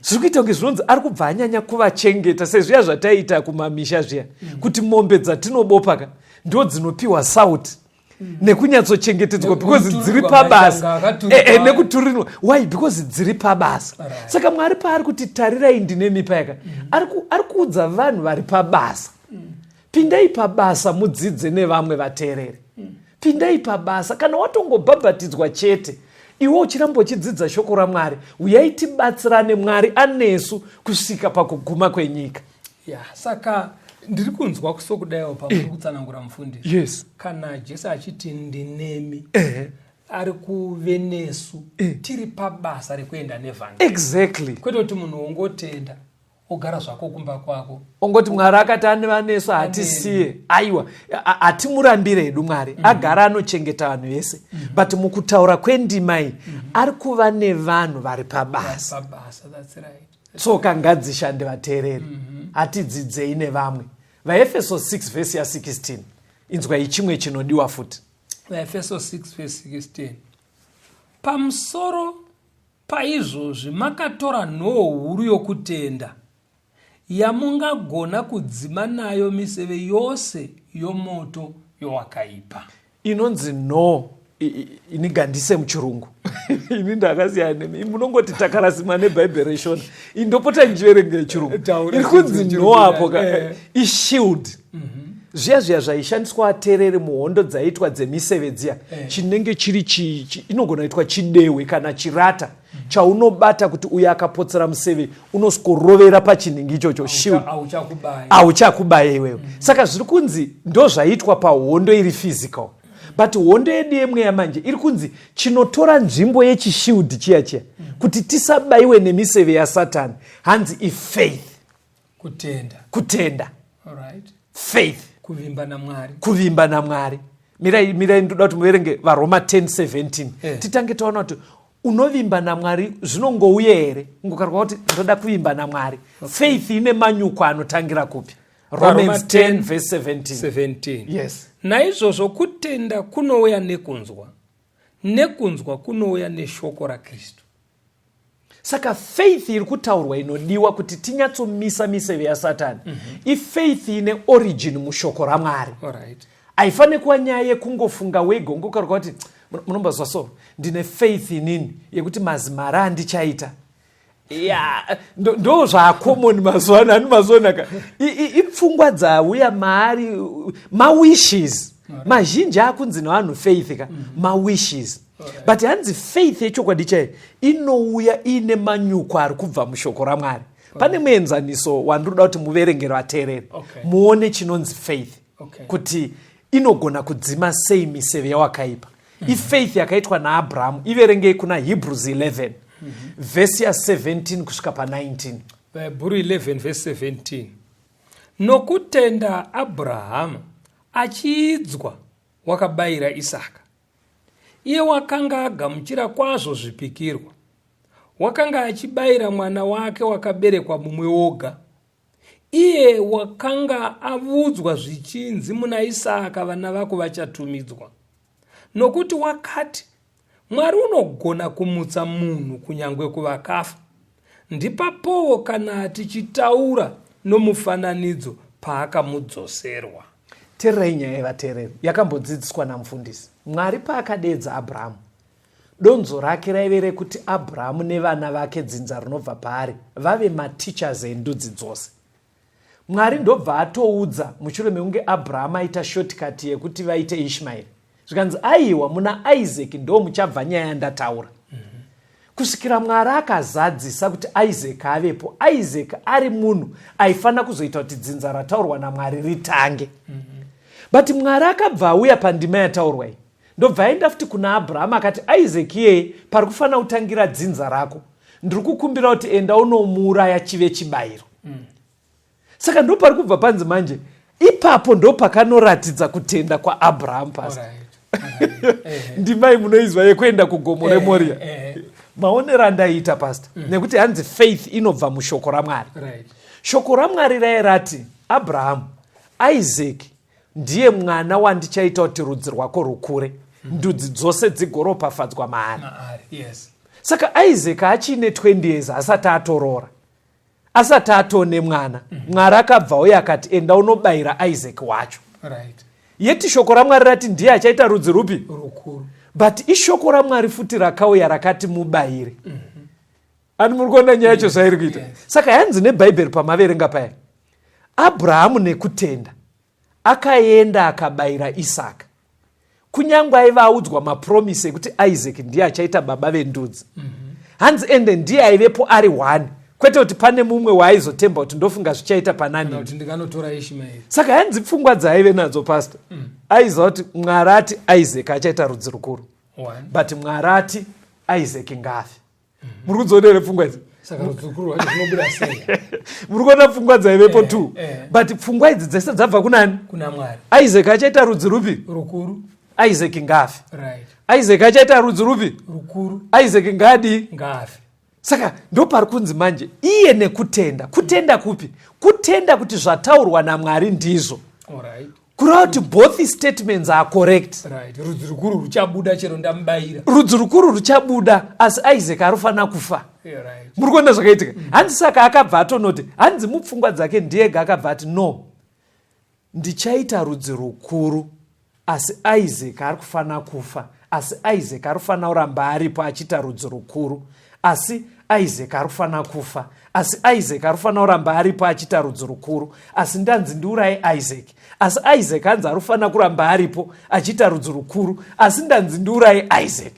Zviri kuita kunge zvinonzi ari kubva anyanya kuvachengeta, sezviya zvataiita kumamisha zviya, kuti mombe dzatinobopa ka ndo dzinopiwa sauti nekunyatsochengetedzwa because dziri pabasa, nekuturinwa. Why? Because dziri pabasa. Saka Mwari paari kuti tarirai ndinemi payaka, ari kuudza vanhu vari pabasa, pindai pabasa mudzidze nevamwe vateereri. Pindai pabasa. Kana watongobhabhatidzwa chete, iwe uchiramba uchidzidza shoko raMwari, uyai tibatsirane. Mwari anesu kusvika pakuguma kwenyika. Ya, saka ndiri kunzwa sokudaiwo pamuri kutsanangura, mufundisi, kana Jesu achiti ndinemi, ari kuve nesu tiri pabasa rekuenda nevhangeri. Kwete kuti munhu wongotenda, ogara zvako kumba kwako. Ongoti Mwari akati aneva nesu, hatisiye. Aiwa, hatimurambire hedu Mwari. Agara anochengeta vanhu vese, but mukutaura kwendima iyi, ari kuva nevanhu vari pabasa. Pabasa, that's right. Tsoka ngadzishande, vateereri. Hatidzidzei nevamwe. VaEfeso 6 vhesi ya16, inzwai chimwe chinodiwa futi. VaEfeso 6 vhesi 16: Pamusoro paizvozvi makatora nhoo huru yokutenda, yamungagona kudzima nayo miseve yose yomoto yowakaipa. Inonzi nhoo, ini gandise muchirungu, ini ndakasiyana nemi, munongoti takarasimwa neBhaibheri reshona. Indopota ndichiverenga yechirungu. Taura. Iri kunzi chirungu. Nhoo apo ka ishield, zviya zviya zvaishandiswa atereri muhondo dzaiitwa dzemiseve dziya, chinenge chiri inogona kuitwa chidehwe kana chirata. Chaunobata kuti uyo akapotsera museve, unosikorovera pachinhingi ichocho, shield. Hauchakubaye iwewe. Saka zviri kunzi ndo zvaiitwa pahondo iri physical, but hondo yedu yemweya manje iri kunzi chinotora nzvimbo yechishield chiya chiya kuti tisabayiwe nemiseve yaSatani, hanzi ifaith. Kutenda. Kutenda. Faith. Kuvimba naMwari. Kuvimba naMwari. Mirai, mirai, ndoda kuti muverenge vaRoma 10:17. Titange taona kuti unovimba naMwari zvinongouye here, ungokarwa kuti ndoda kuvimba naMwari. Faith ine manyuko anotangira kupi? Romans 10 verse 17. 17. Yes. Naizvozvo kutenda kunouya nekunzwa, nekunzwa kunouya neshoko raKristu. Saka faith iri kutaurwa inodiwa kuti tinyatsomisa miseve yaSatani ifaith ine origin mushoko raMwari. Haifaniri kuva nyaya yekungofunga wega, ungokarwa kuti munombazwa so, ndine faith inini yekuti mazimari andichaita ya ndo zvacommon mazuva ano. Ani mazonaka ipfungwa dzauya maari, mawishes mazhinji akunzi nevanhu faith ka, mawishes. But hanzi faith yechokwadi chaiyo inouya iine manyuko ari kubva mushoko raMwari. Pane muenzaniso wandinoda kuti muverengero ateerere, muone chinonzi faith, kuti inogona kudzima sei miseve yawakaipa. Ifaith yakaitwa naAbrahamu. Iverengei kuna Hebrews 11 vhesi ya17 kusvika pa19. Hebrew 11 verse 17: Nokutenda Abrahama, achiidzwa, wakabayira Isaka. Iye wakanga agamuchira kwazvo zvipikirwa, wakanga achibayira mwana wake wakaberekwa mumwe woga, iye wakanga avudzwa zvichinzi, "Muna Isaka vana vako vachatumidzwa." Nokuti wakati, "Mwari unogona kumutsa munhu kunyange kuvakafa." Ndipapowo kana tichitaura nomufananidzo paakamudzoserwa. Teererai nyaya yevateereri yakambodzidziswa namufundisi. Mwari paakadeedza Abrahamu, donzo rake raive rekuti Abrahamu nevana vake, dzinza rinobva paari, vave mateachers endudzi dzose. Mwari ndobva atoudza mushure mekunge Abrahamu aita shortcut yekuti vaite Ishmaeri, zvikanzi, "Aiwa, muna Isaac ndo muchabva nyaya yandataura." Kusvikira Mwari akazadzisa kuti Isaac avepo, Isaac ari munhu aifanira kuzoita kuti dzinza rataurwa naMwari ritange. But Mwari akabva auya pandima yataurwa iyi, ndobva aenda futi kuna Abrahamu akati, "Isaac iyeye pari kufanira kutangira dzinza rako, ndiri kukumbira kuti enda unomuuraya chive chibayiro." Saka ndo pari kubva panzi manje ipapo ndo pakanoratidza kutenda kwaAbrahamu, pastor. Ndimai munoizwa yekuenda kugomo reMoria. Maonero andaiita, pastor, nekuti hanzi faith inobva mushoko raMwari. Shoko raMwari rai rati, "Abrahamu, Isaac ndiye mwana wandichaita kuti rudzi rwako rukure, ndudzi dzose dzigoropafadzwa maari." Maari, yes. Saka Isaac achiine 20 years, asati atoroora, asati atone mwana, Mwari akabva uye akati, "Enda unobayira Isaac wacho." Yeti shoko raMwari rati ndiye achaita rudzi rupi? Rukuru. But ishoko raMwari futi rakauya rakati mubayire. Ani muri kuona nyaya yacho zvairi kuita? Yes. Saka yanzi neBhaibheri pamaverenga paya, Abrahamu nekutenda akaenda akabayira Isaka, kunyange aiva audzwa mapromise ekuti Isaac ndiye achaita baba vendudzi. Hanzi ende ndiye aivepo ari one, kwete kuti pane mumwe waaizotemba kuti ndofunga zvichaita Kana panani. Kuti ndikanotora Ishmaeri. Saka hanzi pfungwa dzaaive nadzo, pastor, aiziva kuti Mwari ati Isaac achaita rudzi rukuru, One. but Mwari ati Isaac ngafe. Muri kudziona here pfungwa idzi? Saka rudzi rukuru rwacho runobuda sei? Muri kuona pfungwa dzaivepo? Two. But pfungwa idzi dzese dzabva kunani? Kuna Mwari. Isaac achaita rudzi rupi? Rukuru. Isaac ngafe. Isaac achaita rudzi rupi? Rukuru. Isaac ngaadii? Ngaafe. Saka ndopari kunzi manje iye nekutenda. Kutenda kupi? Kutenda kuti zvataurwa naMwari ndizvo. Kureva kuti both statements are correct. Right, rudzi rukuru ruchabuda chero ndamubayira. Rudzi rukuru ruchabuda, asi Isaac arofanira kufa. Muri kuona zvakaitika? Hanzi saka akabva atonoti, hanzi mupfungwa dzake ndiyega akabva ati, "No, ndichaita rudzi rukuru, asi Isaac ari kufanira kufa, asi Isaac ari kufanira kuramba aripo achiita rudzi rukuru, asi Isaac ari kufanira kufa, asi Isaac ari kufanira kuramba aripo achiita rudzi rukuru. Asi ndanzi ndiuraye Isaac, asi Isaac hanzi ari kufanira kuramba aripo achiita rudzi rukuru, asi ndanzi ndiuraye Isaac."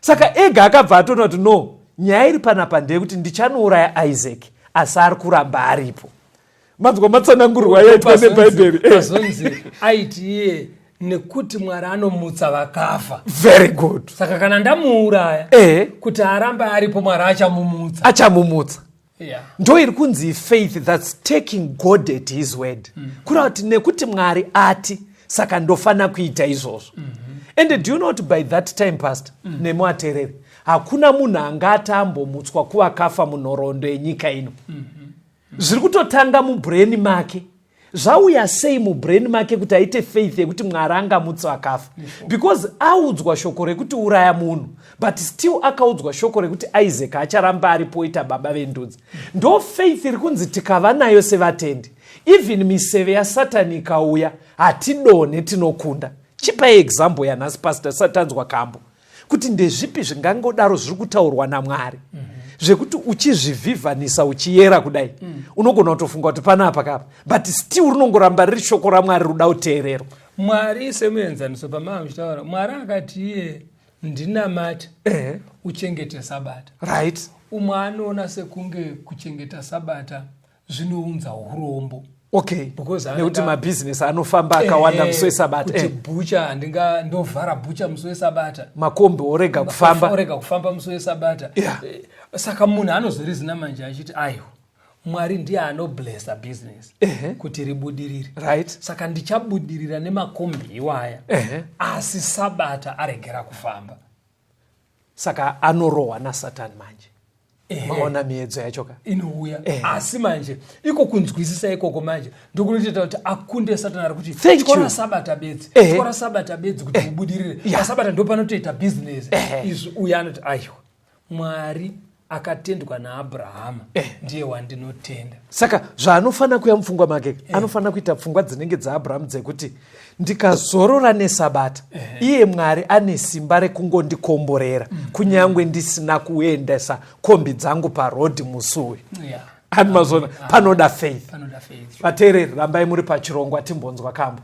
Saka ega akabva atoona kuti no. Nyaya iri panapa ndeyekuti ndichanouraya Isaac asi ari kuramba aripo. Manzwa matsanangurirwo ayaitwa neBhaibheri. Eh. Pazonzi aiti iye nekuti Mwari anomutsa vakafa. Very good. Saka kana ndamuuraya eh. kuti arambe aripo Mwari achamumutsa. Achamumutsa. Yeah. Ndo iri kunzi faith that's taking God at his word. Mm. Kureva kuti nekuti Mwari ati saka ndofana kuita izvozvo. Mm -hmm. And do you know by that time pastor mm. nemuatereri hakuna munhu anga ati ambomutswa kuvakafa munhoroondo yenyika ino. Mm -hmm. Zviri kutotanga mubrain make zvauya sei mubrain make kuti aite faith yekuti mwari angamutsi vakafa because audzwa shoko rekuti uraya munhu but still akaudzwa shoko rekuti isaac acharamba aripo oita baba vendudzi ndo faith iri kunzi tikava nayo sevatendi even miseve yasatani ikauya hatidonhe tinokunda chipai example yanhasi pastor tisati tanzwa kambo kuti ndezvipi zvingangodaro zviri kutaurwa namwari mm -hmm. zvekuti uchizvivhivhanisa uchiyera kudai mm. unogona kutofunga kuti panapa kapa but still rinongoramba riri shoko ramwari ruda kuteererwa mwari semuenzaniso pamaa muchitaura mwari akati iye ndinamate eh. uchengete sabata right umwe anoona sekunge kuchengeta sabata zvinounza urombo okay because nekuti mabhizinesi anofamba akawanda musi wesabata kuti eh. bhucha handinga ndovhara bhucha musi wesabata makombi orega kufamba orega kufamba musi wesabata yeah. Eh, saka munhu anozorizina manje achiti aiwa mwari ndiye anoblessa business kuti ribudirire right saka ndichabudirira nemakombi iwaya asi sabata aregera kufamba saka anorohwa nasatani manje maona miedzo yacho ka inouya asi manje iko kunzwisisa ikoko manje ndokunotoita kuti akunde satani ari kuti tyora sabata bedzi tyora sabata bedzi kuti ubudirire pasabata ndo panotoita bhizinesi izvi uyo anoti aiwa mwari akatendwa naabrahama eh. ndiye wandinotenda saka zvaanofanira kuya mupfungwa make eh. anofanira kuita pfungwa dzinenge dzaabrahamu dzekuti ndikazorora nesabata eh. iye mwari ane simba rekungondikomborera mm. kunyange ndisina kuendesa kombi dzangu parodhi musi uyu yeah. ani mazona ah, panoda faith vateereri rambai muri pachirongwa timbonzwa kambo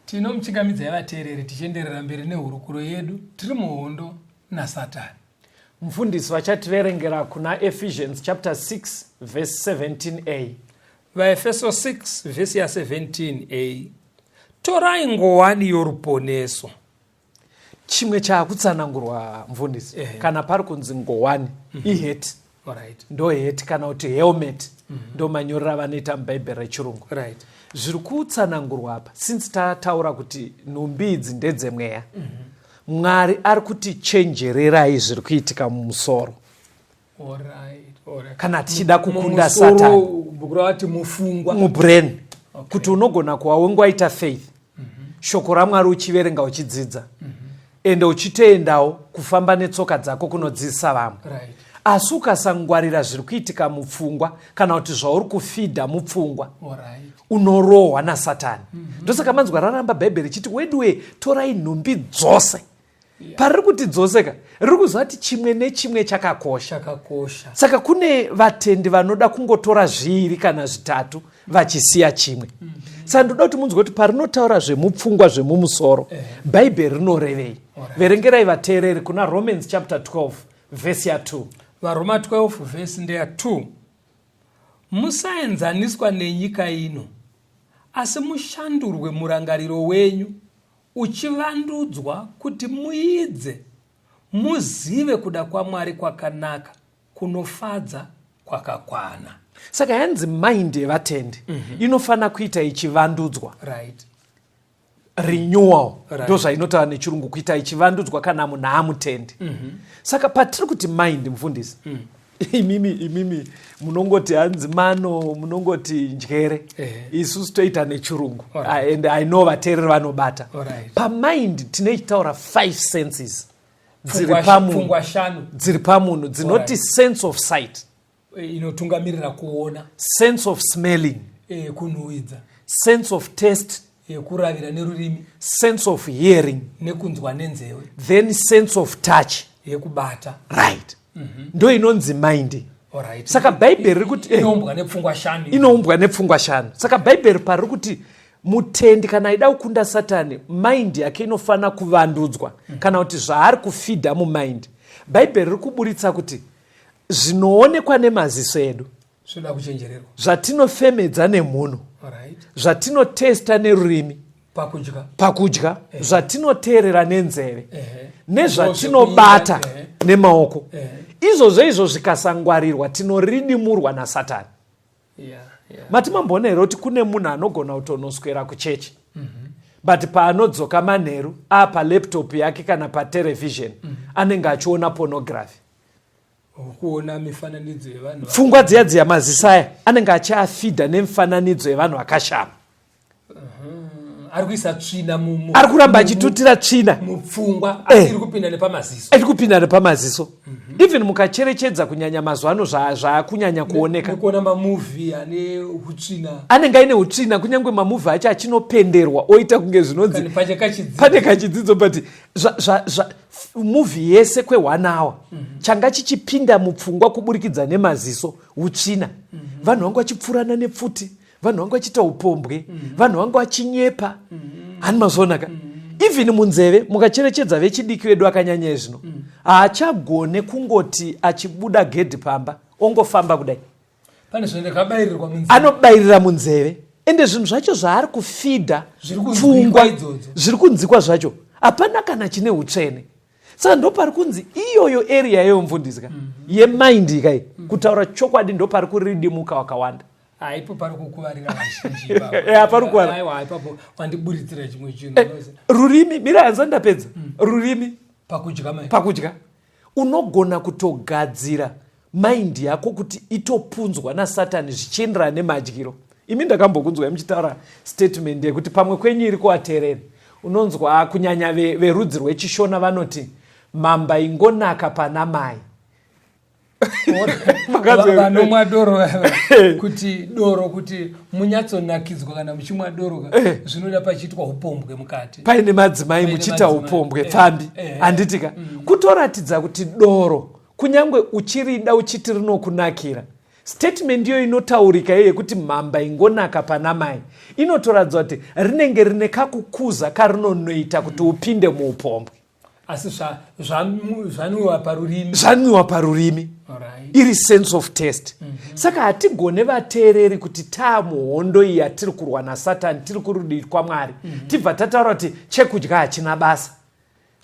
Tinomuchingamidzai vateereri tichienderera mberi nehurukuro yedu tiri muhondo naSatani. Mufundisi vachativerengera kuna Ephesians chapter 6 verse 17a. VaEfeso 6 vhesi ya 17a. Torai ngowani yoruponeso. Chimwe chaakutsanangurwa mufundisi, kana pari kunzi ngowani, iheti. Ndo heti kana kuti helmet, ndo manyorero avanoita mubhaibheri rechirungu. Zviri kutsanangurwa apa, since tataura kuti nhumbi idzi ndedzemweya, Mwari ari kuti chenjererai zviri kuitika mumusoro. Kana tichida kukunda Satani mubrain, kuti unogona kuva wengaita faith, shoko raMwari uchiverenga, uchidzidza, ende uchitoendawo kufamba netsoka dzako kunodzidzisa vamwe, asi ukasangwarira zviri kuitika mupfungwa kana kuti zvauri kufidha mupfungwa, unorohwa naSatani. Ndosaka manzwa raramba Bhaibheri richiti, weduwe, torai nhumbi dzose. Pariri kuti dzoseka, riri kuziva kuti chimwe nechimwe chakakosha. Chakakosha. Saka kune vatendi vanoda kungotora zviiri kana zvitatu vachisiya chimwe. Saka ndoda kuti munzwe kuti parinotaura zvemupfungwa, zvemumusoro, Bhaibheri rinorevei. Verengerai vateereri kuna Romans chapter 12 vhesi ya2. VaRoma 12 vhesi ndeya 2. Musaenzaniswa nenyika ino, asi mushandurwe murangariro wenyu uchivandudzwa kuti muidze muzive kuda kwaMwari kwakanaka, kunofadza, kwakakwana. Saka yanzi mind yevatendi inofanira kuita ichivandudzwa. Renewal, ndo zvainotaura nechirungu, kuita ichivandudzwa kana munhu amutendi. Saka patiri kuti mind, mufundisi, imimi munongoti hanzi mano, munongoti njere, isusu toita nechirungu. And I know vateereri vanobata. Pamind tine chitaura five senses dziri pamunhu, Pfungwa shanu. Dziri pamunhu dzinoti sense of sight, Inotungamirira kuona, sense of smelling, kunhuhwidza, sense of taste, kuravira nerurimi, sense of hearing, nekunzwa nenzeve, then sense of touch, yekubata. Right, ndo inonzi mind. Saka Bhaibheri riri kuti Inoumbwa nepfungwa shanu. Inoumbwa nepfungwa shanu. Saka Bhaibheri pariri kuti mutendi kana aida kukunda Satani, mind yake inofanira kuvandudzwa, kana kuti zvaari kufidha mumind, Bhaibheri riri kuburitsa kuti zvinoonekwa nemaziso edu Zvinoda kuchenjererwa, zvatinofemedza nemhuno, zvatinotesta nerurimi pakudya, pakudya, zvatinoteerera nenzeve, nezvatinobata nemaoko, izvozvo izvo zvikasangwarirwa tinoridimurwa naSatani. Mati mamboona here kuti kune munhu anogona kutonoswera kuchechi, but paanodzoka manheru apalaptop yake kana paterevhizheni anenge achiona pornography? Kuona mifananidzo yevanhu. Pfungwa dziya dziya, maziso aya anenge achiafidha nemifananidzo yevanhu vakashama. Ari kuisa tsvina. Ari kuramba achitutira tsvina mupfungwa, asi iri kupinda nepamaziso. Iri kupinda nepamaziso. Even mukacherechedza, kunyanya mazuva ano zvaakunyanya kuoneka, nekuona mamovie ane utsvina. Anenge aine utsvina, kunyange mamovie acho achinopenderwa oita kunge zvinonzi Kana pache kachidzidzo. Pane kachidzidzo, but movie yese kwe1 hour, changa chichipinda mupfungwa kuburikidza nemaziso utsvina. Vanhu vangu vachipfurana nepfuti, vanhu vangu vachiita upombwe, vanhu vangu vachinyepa. Hani mazvionaka? Even munzeve, mukacherechedza vechidiki vedu akanyanya izvino, haachagone kungoti achibuda gedhi pamba ongofamba kudai. Pane zvinhu zvakabayirirwa munzeve. Anobayirira munzeve, ende zvinhu zvacho zvaari kufidha Zviri kunzwikwa pfungwa idzodzo. Zviri kunzikwa zvacho hapana kana chine utsvene. Saka ndopari kunzi iyoyo area yeyo, mufundisi ka, yemind kai, kutaura chokwadi, ndopari kuridimuka wakawanda. Haipo pari kukuvarira vazhinji ipapo. Pari kukuvara. Aiwa, ipapo wandiburitsira chimwe chinhu. Rurimi, mira, hanza ndapedza. Rurimi. Pakudya mai. Pakudya unogona kutogadzira mind yako kuti itopunzwa naSatani zvichienderana nemadyiro. Imi ndakambokunzwai muchitaura statement yekuti pamwe kwenyu iri kuvateereri, unonzwa kunyanya verudzi rwechiShona vanoti mamba ingonaka pana mai. Vanomwa doro, kuti doro kuti munyatsonakidzwa kana muchimwa doro ka, zvinoda pachiitwa upombwe mukati. Paine madzimai, Paine muchiita madzimai. upombwe, pfambi. Handitika? Kutoratidza kuti doro, kunyange uchirida uchiti rinokunakira, Statement iyo inotaurika iyo yekuti mhamba ingonaka pana mai inotoratidza kuti rinenge rine kakukuza karinonoita kuti upinde muupombwe. Asi zvanwiwa parurimi. Zvanwiwa parurimi. Iri sense of taste. Saka hatigone, vateereri, kuti taamuhondo iyi yatiri kurwa naSatani, tiri kurudii kwaMwari, tibva tataura kuti chekudya hachina basa,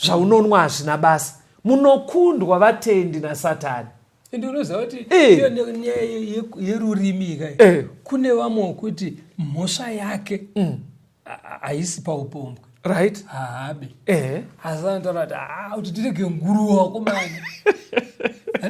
zvaunonwa hazvina basa. Munokundwa, vatendi, naSatani. Ende unoziva kuti iyo nyaya yerurimi ka, kune vamwe wekuti mhosva yake haisi paupombwe. Haabe. Asi anotaura kuti, "Ah, kuti tirege nguruva wakomana."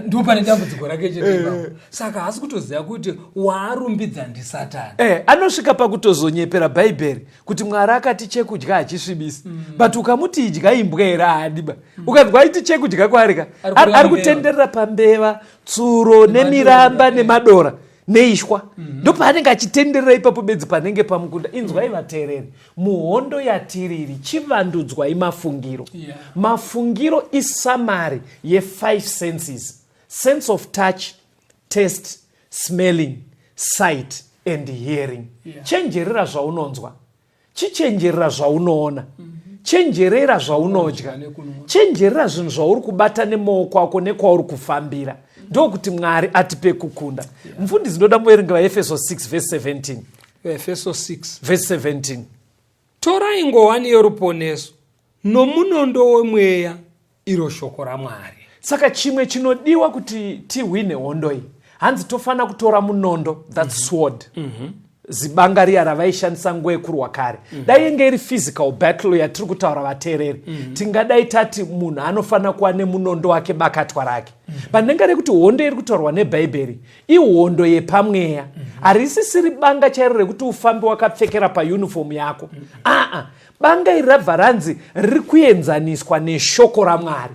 Ndo pane dambudziko rake chete ipapo. Saka haasi kutoziva kuti waarumbidza ndiSatani. Anosvika pakutozonyepera Bhaibheri kuti Mwari akati chekudya hachisvibisi, but ukamuti idya imbwa here, haadiba. Ukanzwa aiti chekudya kwaari ka, Ari kureva ari mbeva. Kutenderera pambeva, tsuro, nemiramba, nemadora, neishwa. Ndopaanenge achitenderera ipapo bedzi panenge pamukunda. Inzwai, vateereri, muhondo yatiriri, chivandudzwai mafungiro. Mafungiro isummary ye5 senses: sense of touch, taste, smelling, sight and hearing. Chenjerera zvaunonzwa, chichenjerera zvaunoona, chenjerera zvaunodya, Nekunwa. Chenjerera zvinhu zvauri kubata nemaoko ako nekwauri kufambira. Ndokuti Mwari atipe kukunda. Mufundisi, ndoda muverenga vaEfeso 6 vhesi 17. Efeso 6. Vhesi 17. Torai ngowani yoruponeso nomunondo wemweya, iro shoko raMwari. Saka chimwe chinodiwa kuti tihwine hondo iyi, hanzi tofanira kutora munondo, that sword, zibanga riya ravaishandisa nguva yekurwa kare. Dai inge iri physical battle yatiri kutaura, vateereri, tingadai tati munhu anofanira kuva nemunondo wake, bakatwa rake. But rekuti hondo iri kutaurwa neBhaibheri ihondo yepamweya, harisisiri banga chairo rekuti ufambe wakapfekera payunifomu yako. Aa, banga iri rabva ranzi riri kuenzaniswa neshoko raMwari.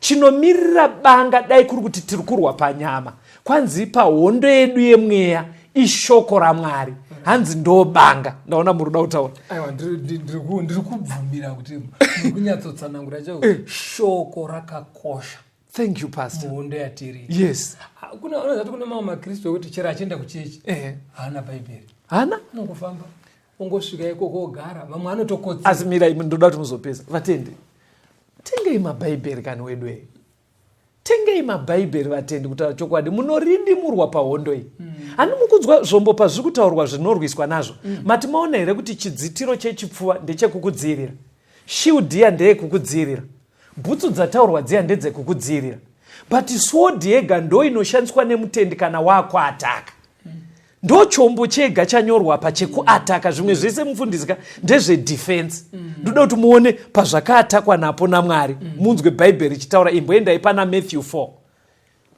Chinomirira banga, dai kuri kuti tiri kurwa panyama, kwanzi pahondo yedu yemweya ishoko raMwari, hanzi ndo banga. Ndaona muri kuda kutaura. Aiwa, ndiri kubvumira kuti muri kunyatsotsanangura chaiko. Shoko rakakosha Thank you, Pastor. Muhondo yatiri. Kuna unozati kune mamwe makristu ekuti chero achienda kuchechi, haana Bhaibheri. Hana. Anongofamba, ongosvika ikoko, ogara. Vamwe anotokotsira. Asi mirai, ndoda kuti muzopedza. Vatendi, tengei mabhaibheri kani wedu e, tengei mabhaibheri, vatendi. Kutaura chokwadi, munorindimurwa pahondo iyi. Handi mukunzwa zvombo pazviri kutaurwa zvinorwiswa nazvo? Mati maona here kuti chidzitiro chechipfuva ndechekukudzivirira, shield iya ndeyekukudzivirira, bhutsu dzataurwa dziya ndedzekukudzivirira, but sword yega ndo inoshandiswa nemutendi kana waakuataka. Ndo chombo chega chanyorwa pa chekuataka. Zvimwe zvese, mufundisi ka, ndezvedefense. Ndoda kuti muone pazvakaatakwa napo naMwari. Munzwe Bhaibheri richitaura. Imboendai pana Matthew 4,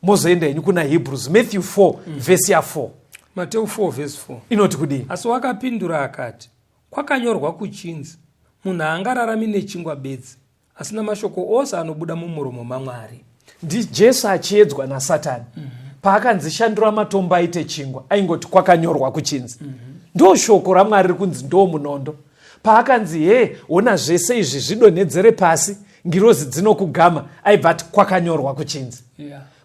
mozoenda henyu kuna Hebrews. Matthew 4 vhesi ya4. Mateu 4 vhesi 4. Inoti kudii? Asi wakapindura akati, "Kwakanyorwa kuchinzi, munhu haangararami nechingwa bedzi, asi namashoko ose anobuda mumuromo maMwari." NdiJesu achiedzwa naSatani. Paakanzi shandura matombo aite chingwa, aingoti kwakanyorwa kuchinzi. Ndo shoko raMwari riri kunzi ndo munondo. Paakanzi, "He, ona zvese izvi, zvidonhedzere pasi, ngirozi dzinokugama," aibva ati kwakanyorwa kuchinzi.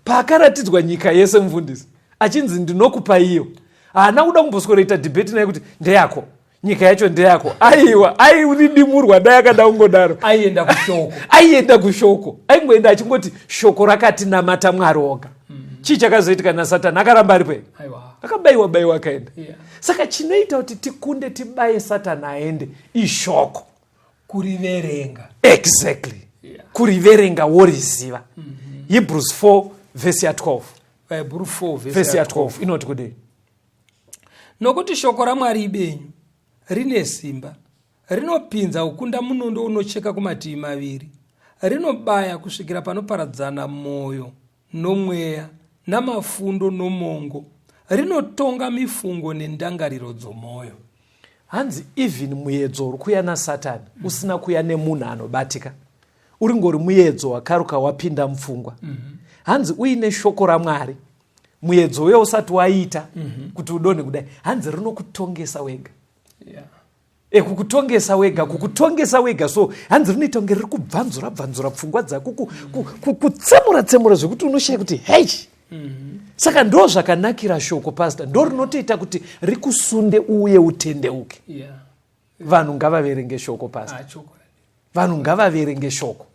Paakaratidzwa nyika yese, mufundisi, achinzi ndinokupa iyo, haana kuda kumbosworoita debate naye kuti ndeyako nyika yacho, ndeyako. Aiwa, airidimurwa dai akada kungodaro. Aienda kushoko. Aienda kushoko, aingoenda achingoti shoko rakati namata Mwari oga. Chii chakazoitika naSatani? Akaramba aripo here? Aiwa. Akabayiwa bayiwa, akaenda. Saka chinoita kuti tikunde, tibaye Satani aende, ishoko. Kuriverenga. Exactly. Kuriverenga woriziva. Hebrews 4 vhesi ya12. Vahebhuru 4. Vhesi ya12 inoti kudii? Nokuti shoko raMwari ibenyu, rine simba, rinopinza kukunda munondo unocheka kumativi maviri, rinobaya kusvikira panoparadzana mwoyo nomweya, namafundo nomongo, rinotonga mifungo nendangariro dzomwoyo. Hanzi even muedzo uri kuuya naSatani usina kuuya nemunhu anobatika, uri ngori muedzo wakaruka wapinda mupfungwa, hanzi uine shoko raMwari, muedzo uyo usati waita kuti udonhe kudai, hanzi rinokutongesa wega. Kukutongesa wega, kukutongesa wega. So hanzi rinoita kunge riri kubvanzura bvanzura pfungwa dzako, kutsemura tsemura zvekuti unoshaya kuti hei. Saka ndo zvakanakira shoko, pastor, ndo rinotoita kuti rikusunde uye utendeuke. Vanhu ngavaverenge shoko, pastor. Ah, chokwadi. Vanhu ngavaverenge shoko.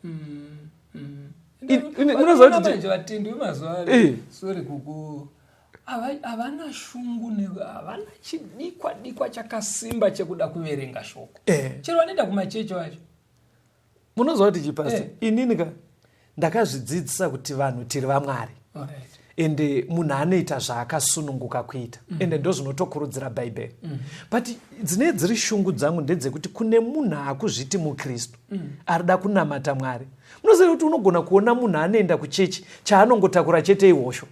Munoziva kuti Manje vatendi vemazuva ano, sorry kuku, havana shungu, havana chidikwa dikwa chakasimba chekuda kuverenga shoko. Chero vanoenda kumachechi vacho. Munoziva kuti chipastor, inini ka ndakazvidzidzisa kuti vanhu tiri vamwari. Ende munhu anoita zvaakasununguka kuita. Ende ndo zvinotokurudzira Bhaibheri. But dzine dziri shungu dzangu ndedzekuti kune munhu akuzviti mukristu arida kunamata Mwari. Munoziva kuti unogona kuona munhu anoenda kuchechi, chaanongotakura chete ihosho.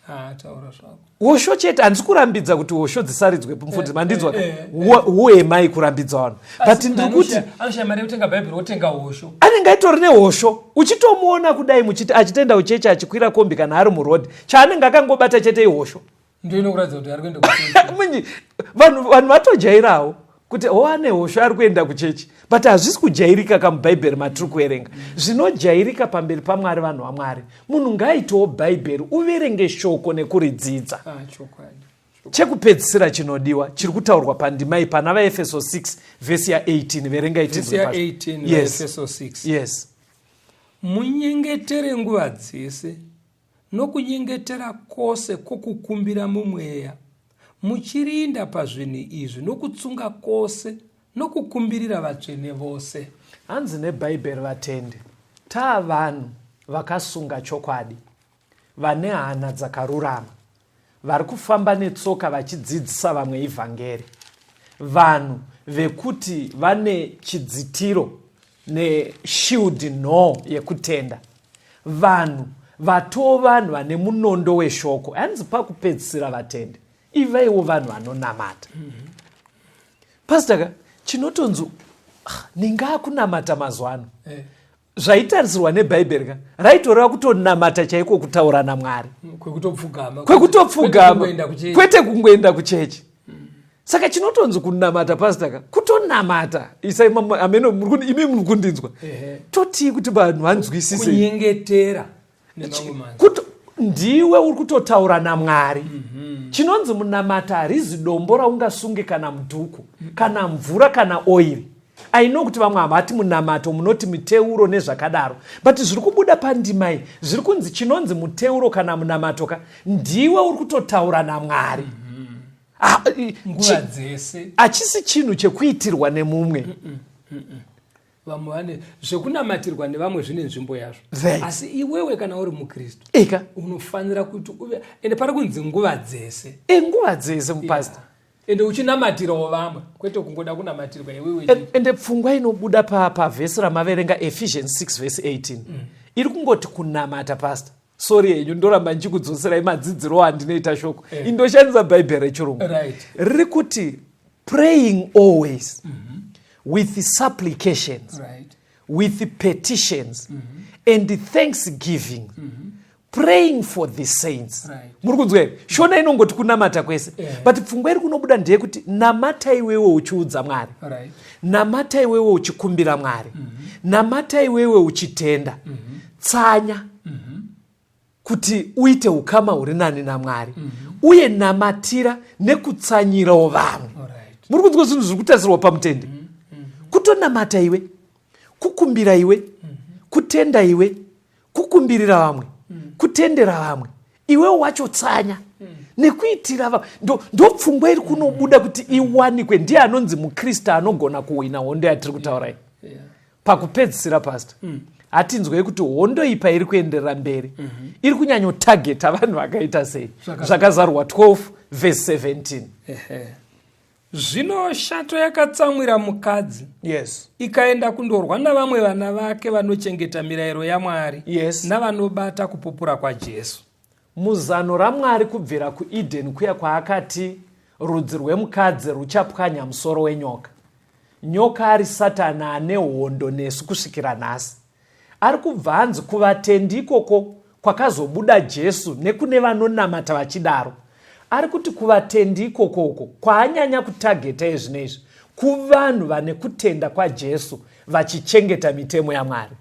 Ah, taura zvako. Hosho chete. Handisi kurambidza kuti hosho dzisaridzwe, mufundisi, mandinzwa? Eh, Who am I kurambidza vanhu? But Asi ndiri munhu kuti anoshaya mari yekutenga Bhaibheri, wotenga hosho. Anenge aitori nehosho. Uchitomuona kudai muchiti achitenda uchechi, achikwira kombi kana ari murodhi, chaanenge akangobata chete ihosho. Ndo inokuratidza kuti ari kuenda kuchechi. Munyi, vanhu vatojairawo kuti o ane hosho, ari kuenda kuchechi. But hazvisi kujairika kamubhaibheri matiri kuverenga. Zvinojairika pamberi paMwari, vanhu vaMwari, munhu ngaaitewo Bhaibheri, uverenge shoko nekuridzidza. Ah, chokwadi. Chekupedzisira chinodiwa chiri kutaurwa pandima iyi pana vaEfeso 6 vhesi ya18, verengai. Vhesi Tinzwe, Pastor. ya18, Yes. vaEfeso 6. Yes. Munyengetere nguva dzese nokunyengetera kwose kwokukumbira mumweya, muchirinda pazvinhu izvi nokutsunga kwose nokukumbirira vatsvene vose. Hanzi neBhaibheri, vatendi, taa vanhu vakasunga chokwadi, vane hana dzakarurama, vari kufamba netsoka vachidzidzisa vamwe ivhangeri, vanhu vekuti vane chidzitiro neshield no yekutenda, vanhu vatoo vanhu vane munondo weshoko. Hanzi pakupedzisira, vatendi, ivaiwo vanhu vanonamata. Pastor ka, chinotonzi ah, ningakunamata mazuva ano, zvaitarisirwa neBhaibheri ka, raitoreva kutonamata chaiko, kutaura naMwari. Kwekutopfugama. Kwekutopfugama. Kwete kungoenda kuchechi. Kwete kungoenda kuchechi. Saka chinotonzi kunamata, pastor ka, kutonamata. Isai ameno imi muri kundinzwa. Totii kuti vanhu vanzwisise? Kunyengetera nemamwe manzwi. Ndiwe uri kutotaura naMwari. Chinonzi munamata harizi dombo raungasunge, kana mudhuku, kana mvura, kana oiri. Aino kuti vamwe havati munamato, munoti miteuro nezvakadaro, but zviri kubuda pandima iyi zviri kunzi chinonzi muteuro kana munamato ka, ndiwe uri kutotaura naMwari. Ah, Nguva dzese. Hachisi chinhu chekuitirwa nemumwe. Vamwe vane zvekunamatirwa nevamwe, zvine nzvimbo yazvo. Asi iwewe kana uri mukristu, Eka. unofanira kuti uve, ende pari kunzi nguva dzese. Nguva dzese, mupastor. Ende uchinamatirawo vamwe, kwete kungoda kunamatirwa iwewe. Ende pfungwa inobuda pavhesi ramaverenga, Ephesians 6 vhesi 18, iri kungoti kunamata. Pastor, sorry henyu, ndoramba ndichikudzoserai madzidziro andinoita shoko. Indoshandisa Bhaibheri rechirungu. Riri kuti praying always with supplications, with petitions and thanksgiving, praying for the saints. Muri kunzwa here? Shona inongoti kunamata kwese. But pfungwa iri kunobuda ndeyekuti namata iwewe uchiudza Mwari, namata iwewe uchikumbira Mwari, namata iwewe uchitenda, tsanya kuti uite ukama huri nani naMwari, uye namatira nekutsanyirawo vamwe. Muri kunzwa zvinhu zviri kutarisirwa pamutende? Kutonamata iwe, kukumbira iwe, kutenda iwe, kukumbirira vamwe, kutendera vamwe, iwe wacho tsanya nekuitira vamwe. Ndo pfungwa iri kunobuda kuti iwanikwe. Ndiye anonzi mukristu anogona kuhwina hondo yatiri kutaura iyi. Pakupedzisira, pastor, hatinzwei kuti hondo iyi pairi kuenderera mberi iri kunyanyotageta vanhu vakaita sei? Zvakazarurwa 12 vhesi 17. Ehe. Zvino shato yakatsamwira mukadzi, ikaenda kundorwa navamwe vana vake vanochengeta mirayiro yaMwari navanobata kupupura kwaJesu. Muzano raMwari kubvira kuEden kuya kwaakati rudzi rwemukadzi ruchapwanya musoro wenyoka, nyoka ari Satani ane hondo nesu kusvikira nhasi, ari kubva anzi kuvatendi ikoko kwakazobuda Jesu nekune vanonamata vachidaro, ari kuti kuvatendi ikokoko kwaanyanya kutageta ezvino izvi, kuvanhu vane kutenda kwaJesu vachichengeta mitemo yaMwari.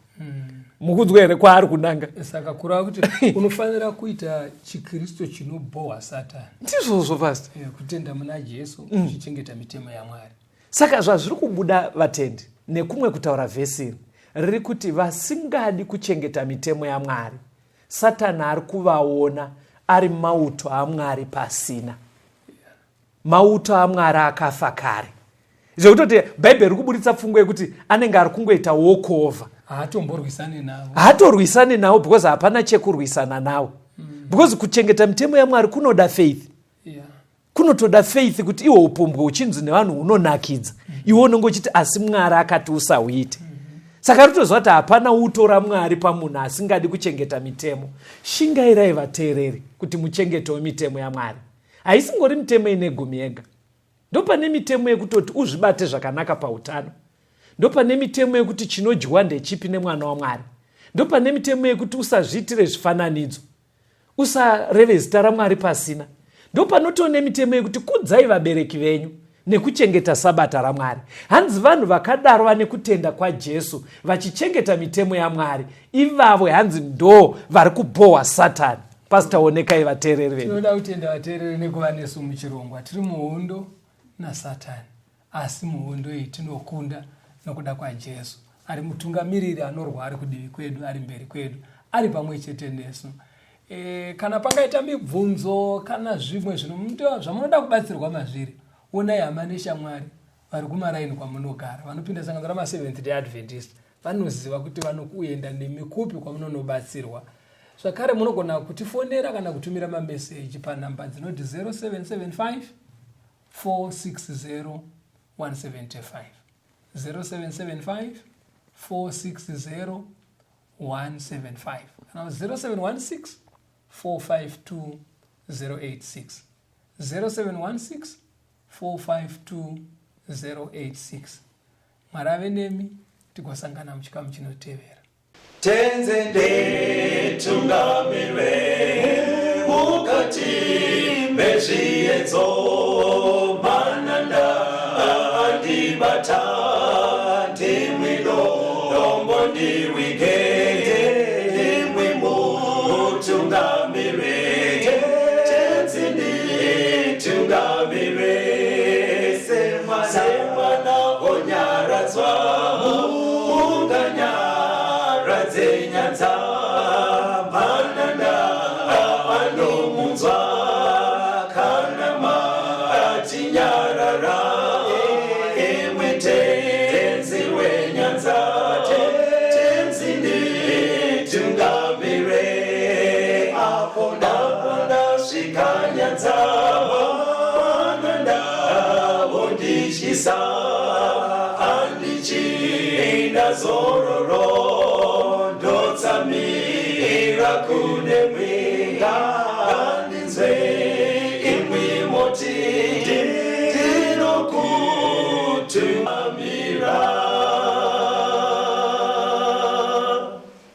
Mukunzwa here kwaari kunanga? Saka kureva kuti unofanira kuita chiKristu chinobhohwa Satani. Ndizvozvo, Pastor. Kutenda muna Jesu, uchichengeta mitemo yaMwari. Saka zvazviri kubuda, vatendi, nekumwe kutaura, vhesi iri riri kuti vasingadi kuchengeta mitemo yaMwari, Satani ari kuvaona ari mauto aMwari pasina. Mauto aMwari akafa kare, zvekutoti Bhaibheri riri kuburitsa pfungwa yekuti anenge ari kungoita walkover. Haatomborwisani navo. Haatorwisani navo because hapana chekurwisana navo, because kuchengeta mitemo yaMwari kunoda faith. Kunotoda faith kuti iwo upombwe uchinzi nevanhu hunonakidza, iwe unenge uchiti, "Asi Mwari akati usahuite." Saka ritoziva kuti hapana uto raMwari pamunhu asingadi kuchengeta mitemo. Shingairai, vateereri, kuti muchengetewo mitemo yaMwari. Haisingori mitemo ine gumi yega. Ndopane mitemo yekutoti uzvibate zvakanaka pautano, ndopane mitemo yekuti chinodyiwa ndechipi nemwana waMwari, ndopane mitemo yekuti usazviitire zvifananidzo, usareve zita raMwari pasina, ndopanotoo nemitemo yekuti kudzai vabereki venyu nekuchengeta sabata raMwari. Hanzi vanhu vakadaro vane kutenda kwaJesu vachichengeta mitemo yaMwari, ivavo hanzi ndo vari kubhohwa Satani. Pastor, onekai vateereri vedu. Tinoda kutenda vateereri nekuva nesu muchirongwa. Tiri muhondo naSatani, asi muhondo iyi tinokunda nokuda kwaJesu ari mutungamiriri anorwa ari kudivi kwedu, ari mberi kwedu, ari pamwe chete nesu. Kana pangaita mibvunzo kana zvimwe zvamunoda kubatsirwa mazviri, onai hama neshamwari vari kumaraini kwamunogara vanopinda sangano ramaSeventh Day Adventist. Vanoziva kuti vanokuenda nemi kupi kwamunonobatsirwa. Zvakare munogona kutifonera kana kutumira mameseji panhamba dzinoti 0775 460 175, 0775 460 175 kana 0716 452 086, 0716 452 086. Mwari ave nemi, tigosangana muchikamu chinotevera. Tenzi nditungamire mukati mezviedzo, mananda andibata, ndimwi dombo ndiwige, ndimwi mutungamire. Tenzi nditungamire semwana onyaradzwa munganyaradze nyanza, mananda anomunzwa kana matinyarara, imwe Tenzi wenyanza. Tenzi nditungamire apo ndasvika nyanza, mananda vondityisa, handichina zororo, ndotsamira kune.